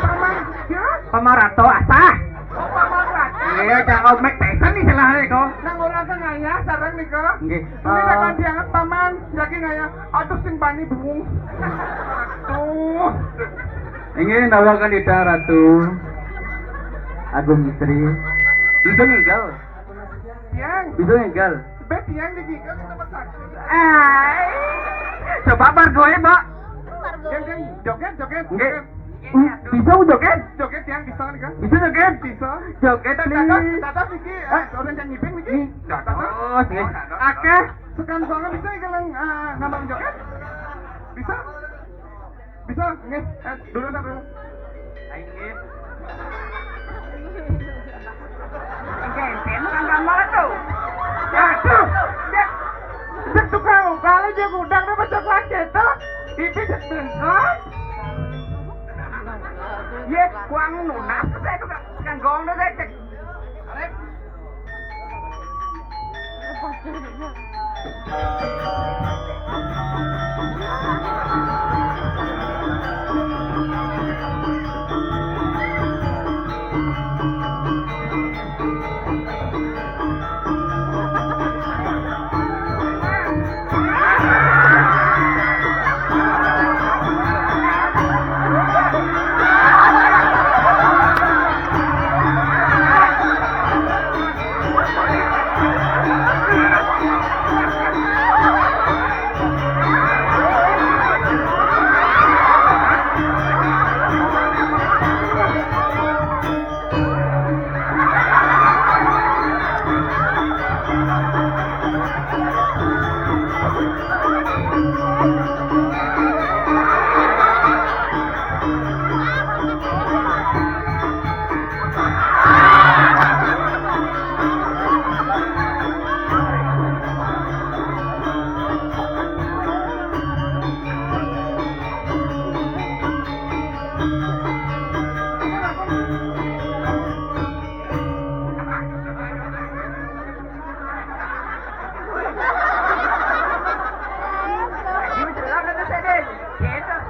Paman, ya? Pamarato asah. Oh, pamarata. Nggih, aja Mike Tyson istilahnya kok. Nang orang tengahnya sareng nika. Nggih. Ini Eh, tekan dianggap paman, jadi ngaya. Aduh, sing bani buung. Aduh. Inggih, nawakan ida Ratu Agung Istri. Bisa ngigal. Tiang. Bisa ngigal. Be tiang di gigal di nomor satu. Ai. Coba margoe, Mbak. Tiang, tiang, joget, joget, nggih. Joget. Hmm, bisa joget? Joget tiang bisa nih kan? Bisa joget? Bisa. Joget, dadah, please. Dadah, dadah, niki. Eh, orang yang ngiping niki. Nih. Dadah, dadah. Oh, nggih. Akeh. Sekan soalnya bisa ikaleng, eh, nambang joget? Bisa? Bisa? Nggih. Eh, dulu, dulu. Ayo, nggih. Nggih, enten kan gambar tuh. Aduh, cek, cek tukang ukali dia gudang dia baca kuat gitu. Ibi cek bengkok. Ye, kuang nunas tuh saya tuh kan gong tuh saya cek. Arek.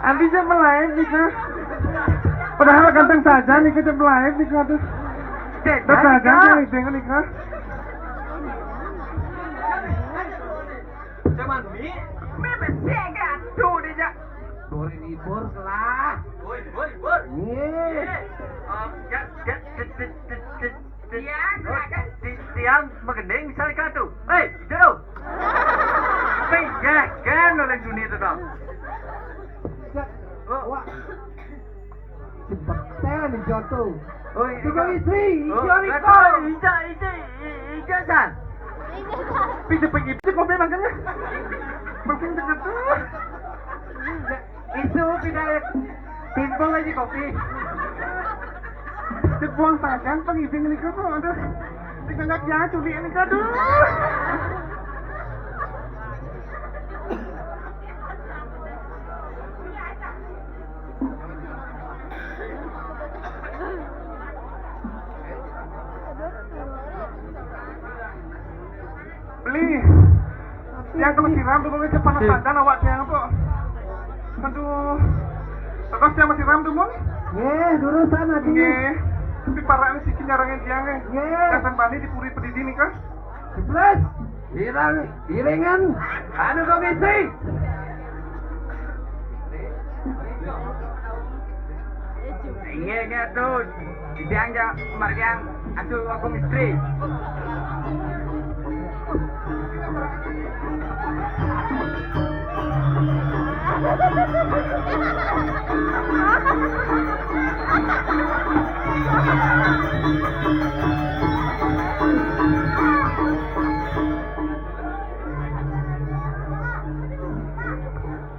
Andi jam live nika. Padahal ganteng saja nika jam live nika, aduh. Ganteng saja nika. Jam live nika. Cuman mi, mi besi gatuh dia. Bor ini bor lah. Woi, woi, bor. Nih. Eh, ya, ya, ya, ya, ya, ya. Tiang, oh, silakan. Ti-, tiang magending misalnya katu. Hei, jero. Hei, ya, kan oleh dunia itu dong. Ya, oh, wah. Cepetan nih jatuh. Oh, iya. Tukang istri, oh, ija nih, betul, kau. Ija, ija, ija, San. Pintu pengipi kau memang kan? Makin dekat tuh. Ya. Isu pindah timpul aja kopi. Cek buang tangan pengibing niku kok, aduh. Sing ngajak ya culik niku, aduh. Beli. Tiang ka masiram, Dumun, panas badan awak tiang tu. Aduh. Terus tiang masiram, Dumun. Nggih, durus ati. Nggih. Tapi parak ni siki nyarengin tiang, eh. Nggih. Katan bani di puri padidi ni, kah? Ceplas. Irang, iringan. Anu komisi. Inggih, inggih, Atu. Titiang ja margiang Atu Agung Istri.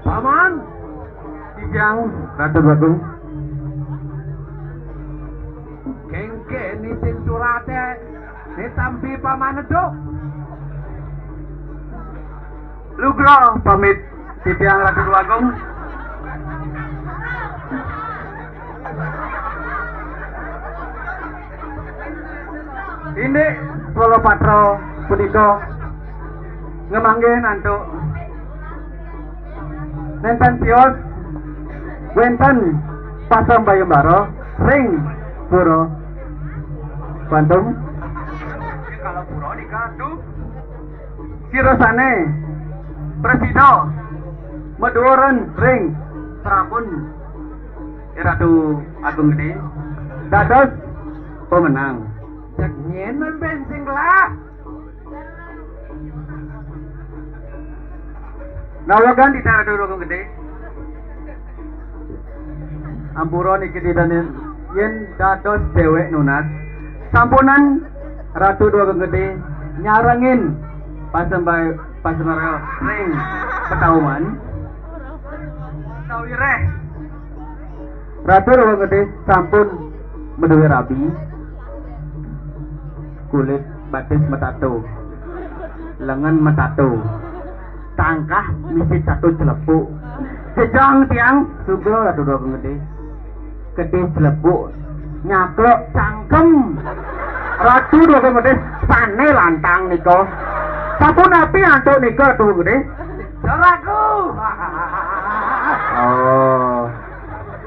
Paman, titiang Ratu Bagong. Kéngkén isin suraté, né tampi paman neduk. Lugra pamit titiang Ratu Bagong. Indik Swalapatra punika ngemanggihin antuk nénten tios wénten pasembayembara ring pura Bantung. Kala pura nika, Atu. Sirasané prasida maduuran ring prapun Ratu Agung Gedé dados pemenang. Cek nyén mén bensin gelah. Nawegan di Ratu Agung Gedé. Ampura niki didanin yén dados déwék nunas. Sampunang Ratu Agung Gedé nyarengin pasembay-, pasembara ring petauman. Sawiréh Ratu Agung Gedé sampun madué rabi. Kulit batis matato. Lengen matato. Tangkah misi tato celepuk. Jejang tiang, sugra Ratu Agung Gedé. Gedé celepuk nyaklok cangkem. Ratu Agung Gedé sané lantang nika. Sapunapi antuk nika, Ratu Agung Gedé? Jeraku. Oh.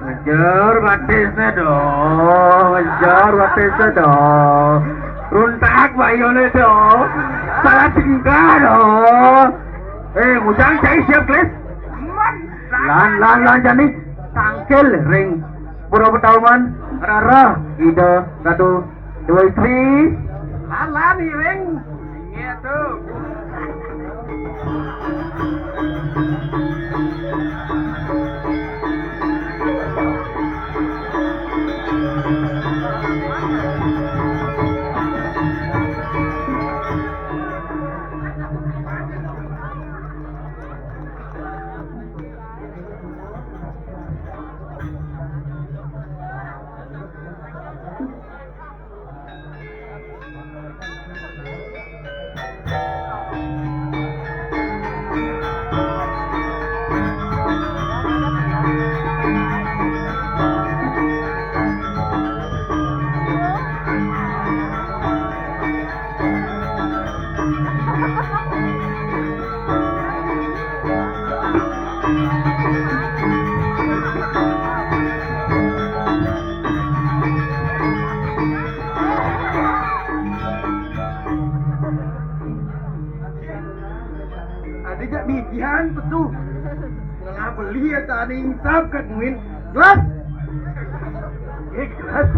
Ngejar batisné dong, ngejar batisné dong. Runtak bayoné dong. Salah tingkah dong. Eh, ngujang cai siap, Klis. Lan, lan, lan, jani tangkil ring pura petauman. Rara, Ida, Ratu, Dewa Istri. Lan, lan, iring. Inggih, Atu. Ada jak bibihan petu. Ngelah beli ya tadi insap kat muin. Jelas? Eh, jelas.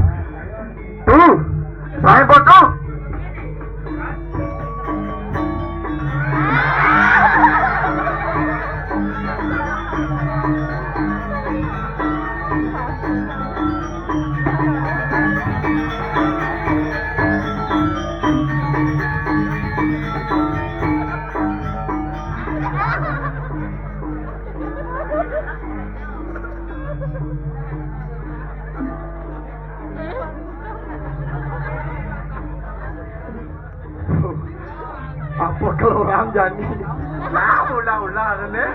Tuh, saya foto. Apa kalau orang jani? Lah, ulah-ulah kan, eh?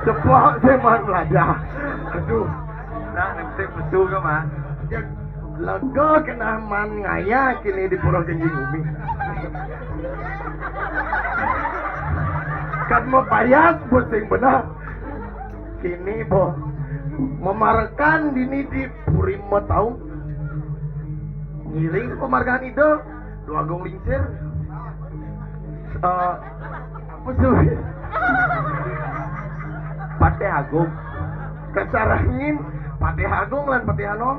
Cepat saya main belajar. Aduh. Nah, nanti betul ke, Mas? Ya, lega kena man ngaya kini di Pura Genjing Bumi. Kan mapayas pusing benar. Kini, Bo. Mamarekan dini di Puri Mataung. Ngiring pamargaan Ida, Dwagung Lingsir. Eh, apa sih? Patih Agung. Kasarangin Patih Agung lan Patih Anom.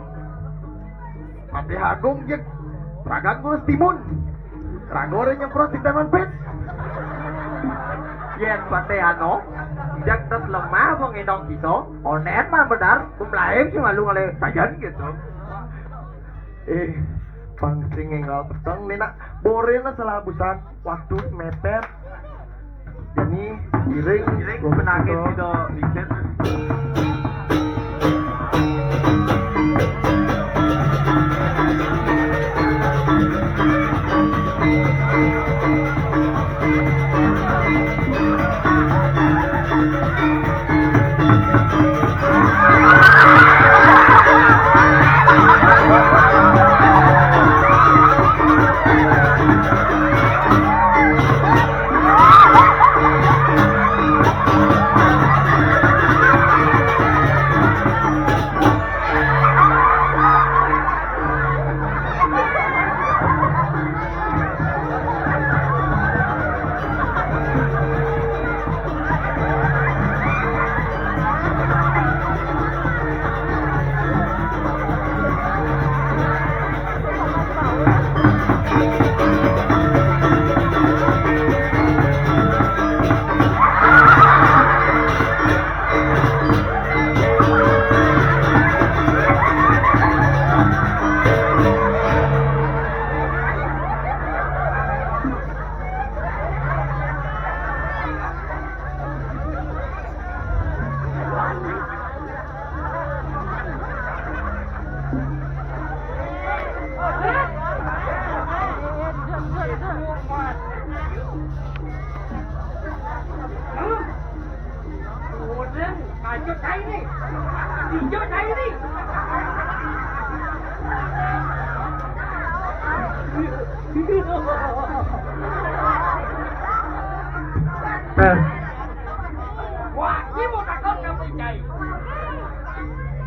Patih Agung jek ragan ngurus timun. Raga ora nyemprot di taman pet. Yén Patih Anom, jak tes lemah apa ngendong kita, onen mah benar, kumlain sih malu ngalih sajan gitu. Eh, pang sing énggal peteng nih nak, borena salah busan, waktu mepet. Dini, giring, giring, penangkit gitu, mikir. Wah, iki mau takon kabéh cai.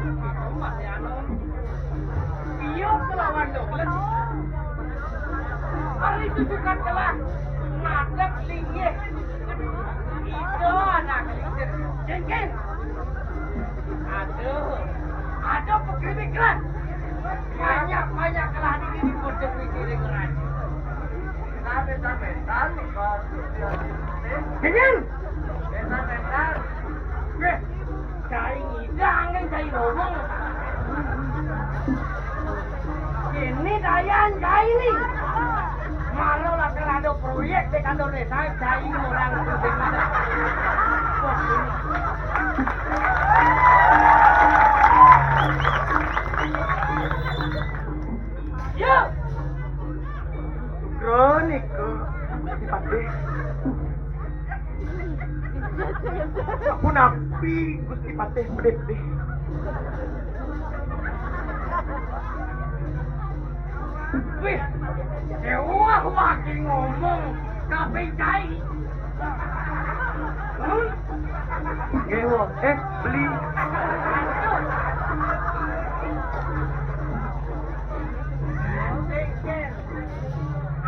Itu masih anu. Iya kelawan Douglas. Hari itu suka telah ngadep linggih. Itu anak linggih. Cengkeh. Aduh, aduh, pegawai kelas. Banyak-banyak kelas di sini, bodoh pikirin orang. Sampai-sampai, sampai, kau. Kenyang. Sampai-sampai, sampai. Weh, cai ngidang, kan cai ngomong. Ini dayan cai nih. Malah lah kalau ada proyek di kantor desa, cai orang. Yo. Kroniko dipatih. Punapi Gusti Patih Pedih. Wih, ewah waké ngomong kabéh cai. Hmm? Nggih, Wo. Eh, beli.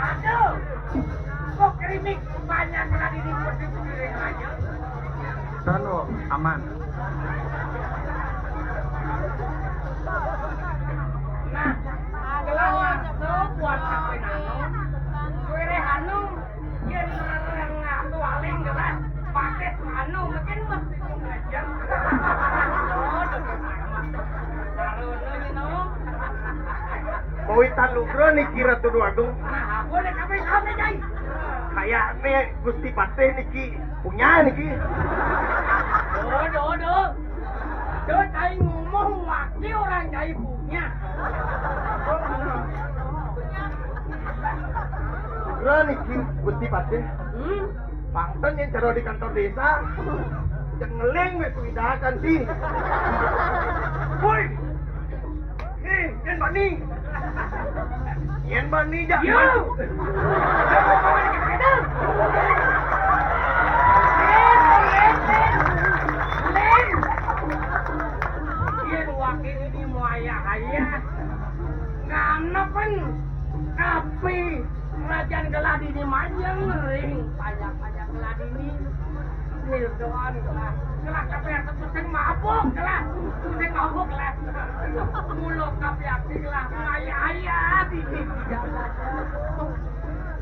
Aduh. Kok keripik banyak tadi di piring aja? Tan, Wo, aman. Nah, kelawan sebuat aku nanu, kue rehanu, yen ngaku aling gelas, pakai anu, mungkin mesti ngajar. Sarono, you know. Mawitan lugra niki Ratu Déwa Agung. Nah, aku nek kabeh kabeh, Cai. Kayakne Gusti Patih niki punya niki. Duh, duh, duh. Duh, Cai ngomong lagi orang Cai punya. Lugra niki Gusti Patih. Hmm? Pangten yang cara di kantor desa. Cek ngeling wis pindahakan di. Woi. Nih, yen bani. Yen bani jak. Yo. Yen bani. Ngering, banyak-banyak gelah dini. Mildon gelah. Gelah kabéh sing mabuk gelah. Sing mabuk gelah. Mula kabéh gelah. Maya-aya dini.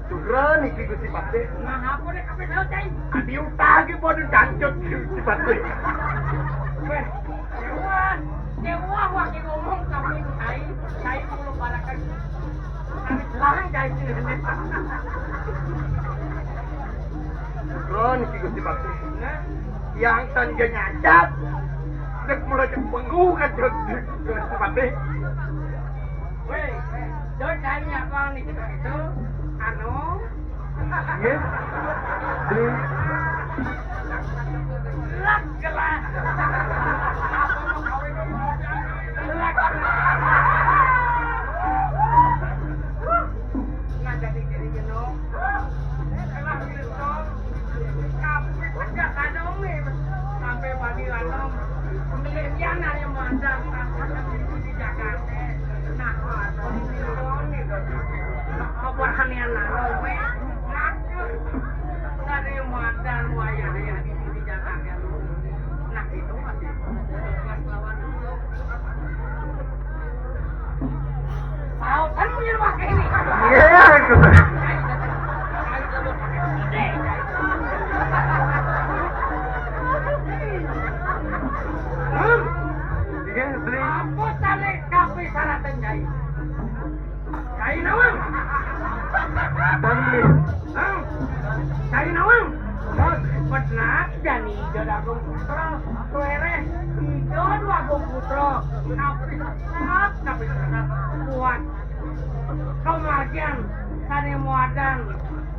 Sugra niki Gusti Patih. Nah, apa nek kabéh saut, Cai? Adi utah ki padha cangcut Gusti Patih. Wéh, wah, wah, wah, ngomong kabéh, Cai. Cai kula barakan. Lah, Cai. Sugra niki Gusti Patih. Nah. Yang tan nyacat. Dek mula cek penggu kan Gusti Patih. Wéh, do Cai nyapa nih gitu. Anu, nggih. Di lak gelah. Lak gelah. Nah, jadi kiri jenong. Gelah kiri jenong. Kabéh tegas anom nih. Sampai padi lanom. Milih pian ayo mandang. Di Jakarta. Nah, apa nih? Apa hanian lanom, wéh? Ngaku. Dari madan wayah ya di sini jalan ya. Nah, itu masih tugas lawan dulu. Sautan punya pakai ini. Iya, itu. Iya, beli. Apa cari kafe saratan jai? Cai nawang. Bang beli. Hah? Cai nawang. Bang. Benar, jani ijo dagung putra. Tuere, ijo dagung putra. Napi sesat, napi sesat. Kuat. Kemargian, sane muadan.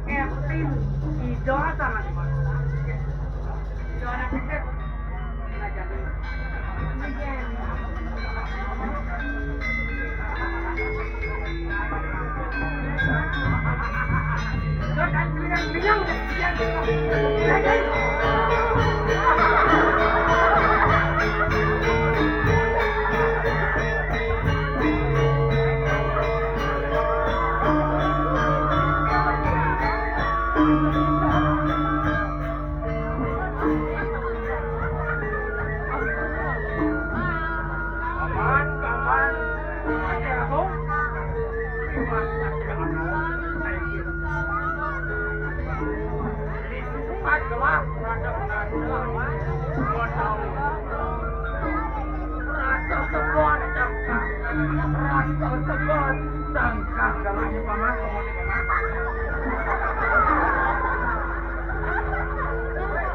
Ertin, ijo sana. Rasa sebon tangkah. Rasa sebon tangkah. Galahnya paman, paman, paman.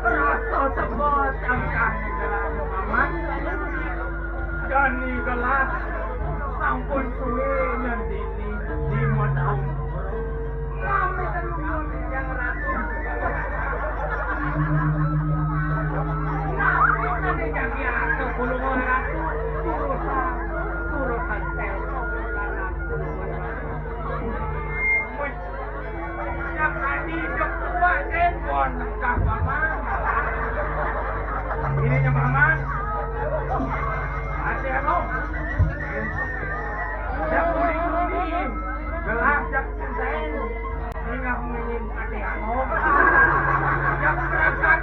Rasa sebon tangkah. Galahnya paman. Jani gelah sampun suwe nandini lima taun. Mami telu taun yang ratu. Napi sane jagi ratu bulung ratu? Turusan, turusan telpon anak bulung ratu. Wis, yang tadi hidup tua, den, bon, kah, Paman? Ini nya Paman. Ati aku. Dak muni-muni, gelah jak senten. Ningah muni ati anu. Jak berangkat.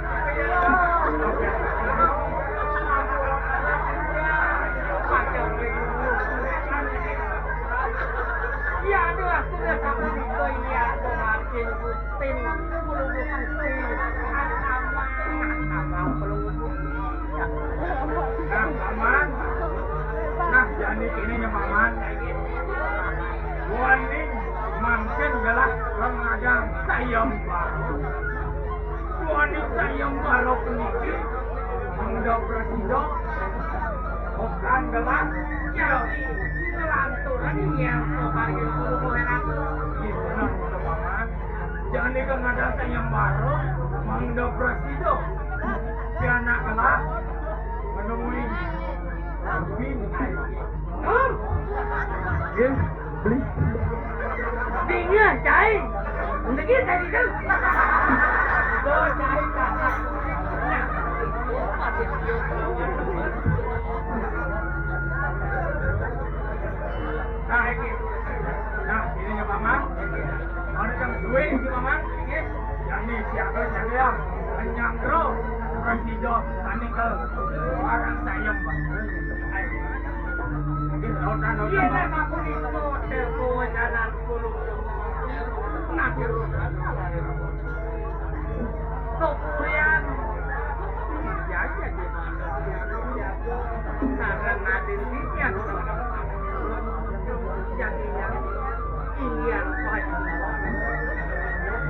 Iya, aduh, aku udah sama Niko, iya, aku makin rutin, bulu putih, anak abang, abang bulu putih. Nah, Paman. Nah, jani kene nya, Paman. Wani mangkin gelah rengadang sayembara. Wani sayembara puniki mangda prasida. Bukan gelah, ya, ngelanturan yang kepanggil guru Mohenato. Gimana, Paman? Jani rengadang sayembara, mangda prasida. Pianak gelah menemui Rabi. Hah? Nggih, beli. Dingin, Cai. Dingin tadi tu. Tuh, Cai, kakak. Nah, iki. Nah, ini ya, Paman. Ada yang duit, Paman. Nggih. Nyangkro, presido, tani ke, orang sayem, Pak. Iya, nah, aku di hotel, kowe jalan, sepuluh. Nah, di rumah. Tuh, Rian. Iya, iya, iya. Karena nanti Rian. Jadinya. Iya, Pak.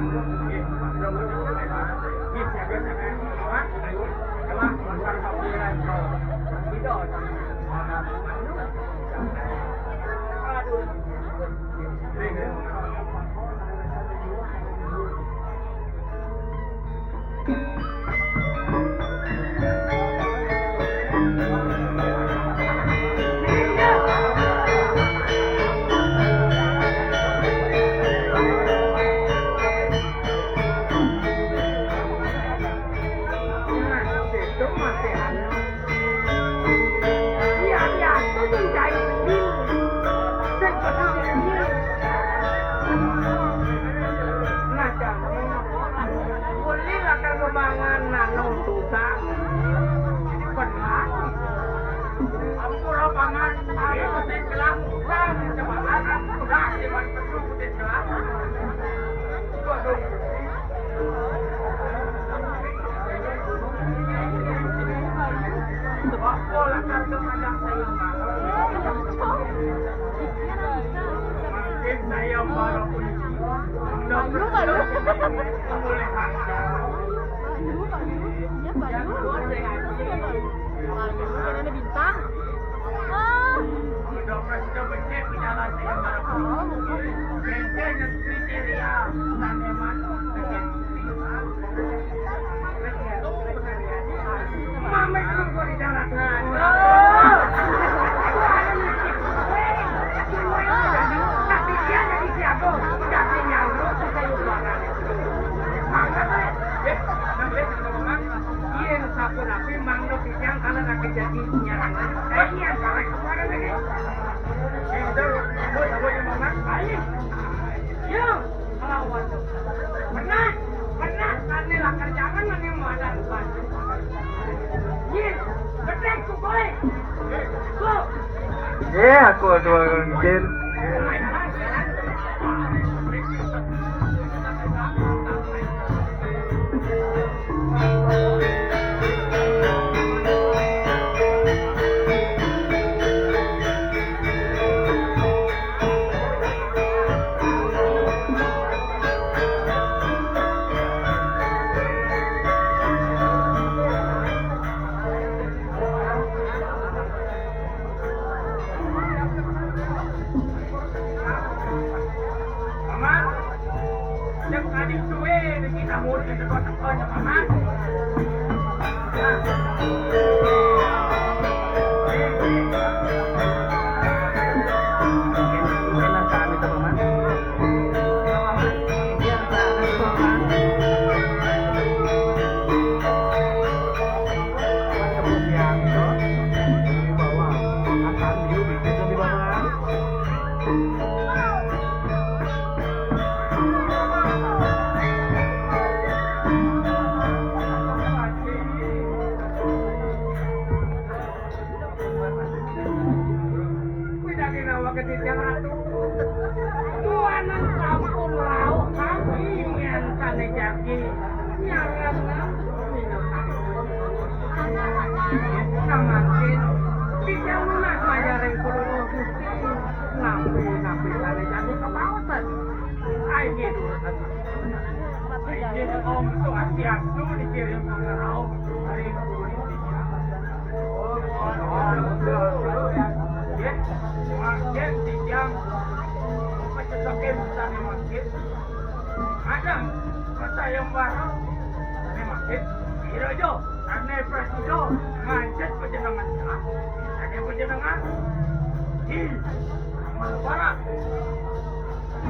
Iya, siap, siap. Pak, ayo. Pak, bukan panggilan, Pak. Tidak. Aduh. Bayu, Bayu. Bayu, Bayu. Iya, Bayu. Masa sih, Bayu? Bayu, Bayu Bintang. Ah. Mame dulu gua di darat. Tapi dia jadi siapa? Udah tinggal lu ke kayu bakar. Mangga, Pak. Iya, sapu rapi, mangga pisang, kalau nggak jadi nyerang. Eh, iya, Pak. Kemarin lagi. Itu, itu, itu, Mama. Ayo. Yo. Pernah, pernah, kami lah kerjakan yang mau ada. Yin, betek ku boleh. Go. Eh, aku aduh mungkin. Paman, yang tadi suwe kita mau di tengah-tengahnya, Paman. Kuwi daging awake Titiang Ratu. Tuanan sampun rauh kami nyen kane jagi. Nyaran nang minangka. Samangkin Titiang menak mayaring kula Gusti. Napi-napi kane jagi kepaosan. Ayo, ayo, Om Swastiastu dikirim rauh ring kuring Titiang. Mangkin titiang pecedoke sane mangkin. Madang sayembara sane mangkin. Ira jo sane prasida ngancet panjenengan. Sane panjenengan. Hi, Malbara.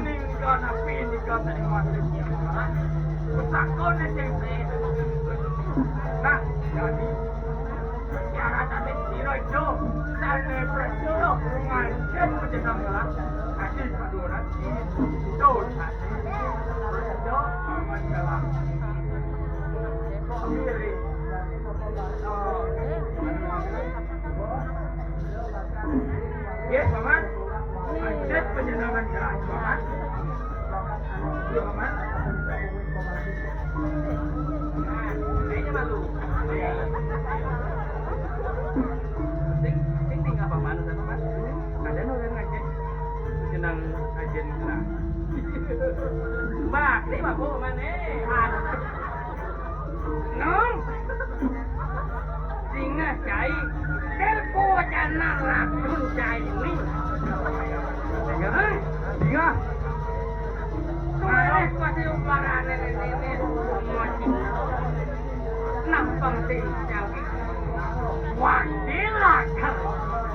Ninggal napi ninggal sane mangkin. Pusakone sing. Nah, jadi Syaratane sira jo sane prasida ngancen panjenengan. Adi paduran sira jo sane prasida ngancen. Wah, dilatar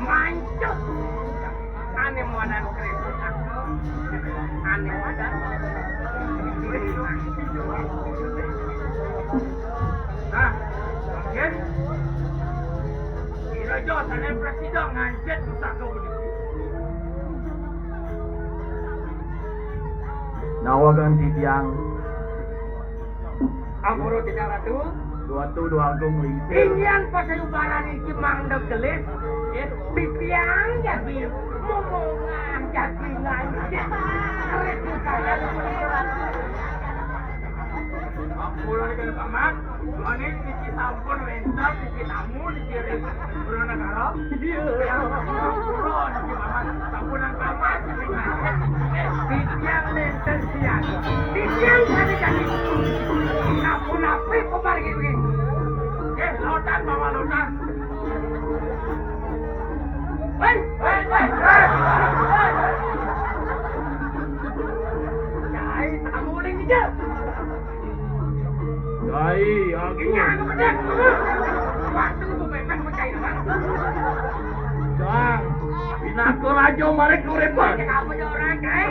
mancut. Ane modal kredit. Ane modal. Nah, mungkin kira jo sana presiden ngancet pusaka begitu. Nawagan titiang. Ampura titiang Ratu. Duatu Dwagung Lingsir. Inggihan pasayubaran iki mangda gelis, eh, titiang jadi momongan, jadi ngancit. Kerep saya. Ampura nika, Paman. Mane niki sampun wénten niki tamu niki ring Purwanagara. Iya. Yang pura niki, Paman. Sampun nang tamat niki. Titiang nénten siang. Titiang kami jadi. Napi-napi pemargi niki. Eh, lautan, Paman, lautan. Wéh, wéh, wéh, wéh. Cai, tamu ring dija. Cai, aku. Iya, anu bener. Waktu itu memang cai doang. Cang, pinaka raja maring uripan. Cek apa ya orang, cai?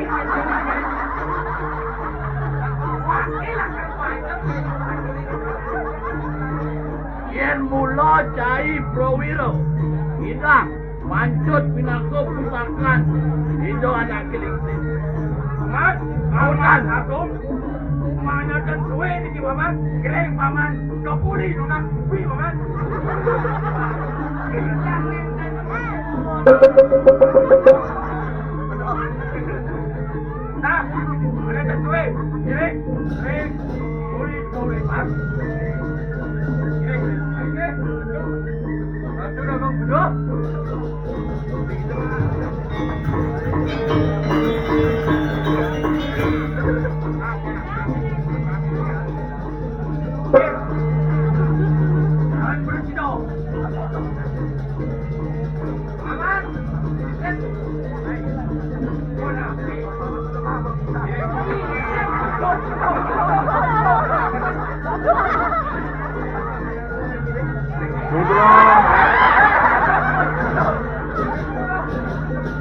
Wah, ilang kan. Yén mula cai prawira, ilang. Mancut pinaka pusaka Ida Anaké Lingsir. Mas, Paman Agung, manadan suwé niki, Paman. Kirang Paman kapuri nunas kupi, Paman. Nah, manadan suwé. Kirang, kirang, kupi, kupi, Paman. Kirang, kirang. Aduh, aduh, aduh. Sudra.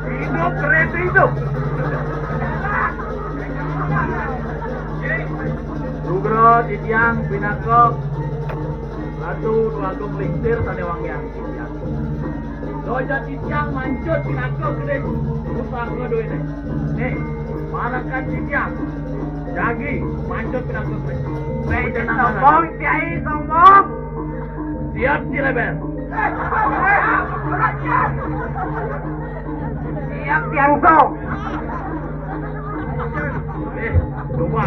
Hidup, kereta hidup. Sudra titiang pinaka Ratu Dwagung Lingsir sané wangiang titiang. Doja titiang mancut pinaka gedé pusaka duwéné. Nih, marakan titiang. Jagi mancut pinaka gedé. Sombong, Kiai, sombong. Siap, Cilebér. Siap, Tiang Song. Eh, coba.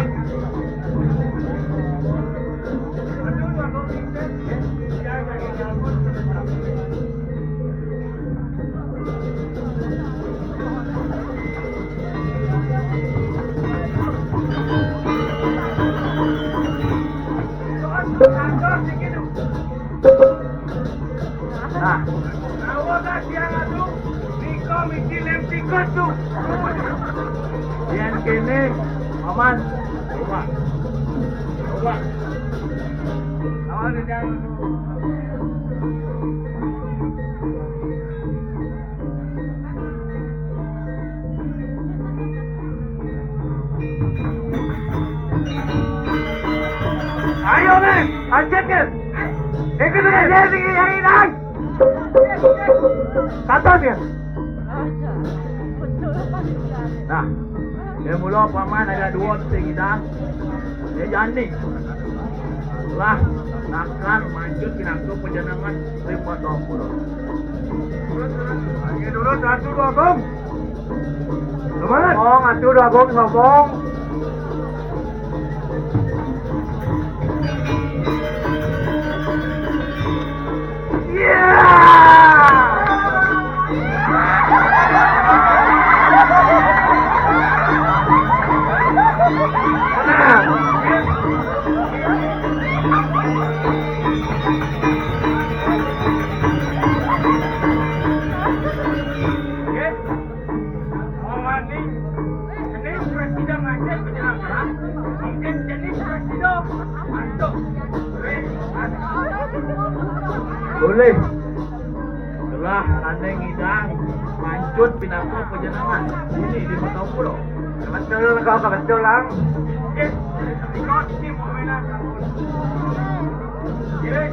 Nah. Awaga tiang adu, nika misi lem tikus tu. Yén kéné, Paman. Coba. Coba. Awas, jangan. Ayo, Neng, ancétkeun. Éh, kita jadi hari, Neng. Katon ya? Nah, ya mula Paman ada dua sing idang. Ya jani. Lah, nakar mancut pinangku panjenengan. Ribet dong, Bro. Ayo dulu, satu, dua, bom. Sombong, atuh, dua, bom, sombong. Iya. Maning, cening presida ngajak penyelamatan, mungkin cening presida masuk. Weh, masuk. Boleh. Itulah, aneh ngidang. Mancut pinaka pajenengan. Ini di Kota Pulo. Kebetulan kau, kebetulan. Eh, ikut di permainan. Jadi,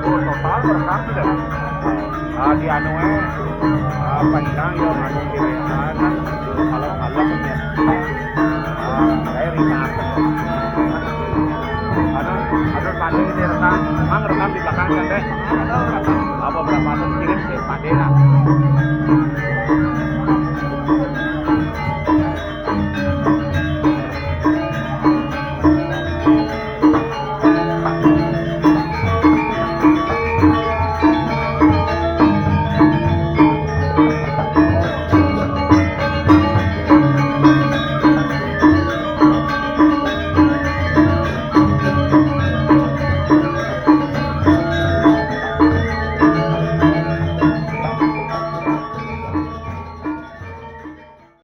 Oh, total berkah tidak? Ah, di anu, eh, ah, panjang ya, anu, kira-kira, kan, kalau malam ya. Ah, saya ringan. Anu, anu, Pak Dé ini rekam. Emang rekam di belakang kan, Dé? Apa berapa anu kirim ke Pak Dé lah.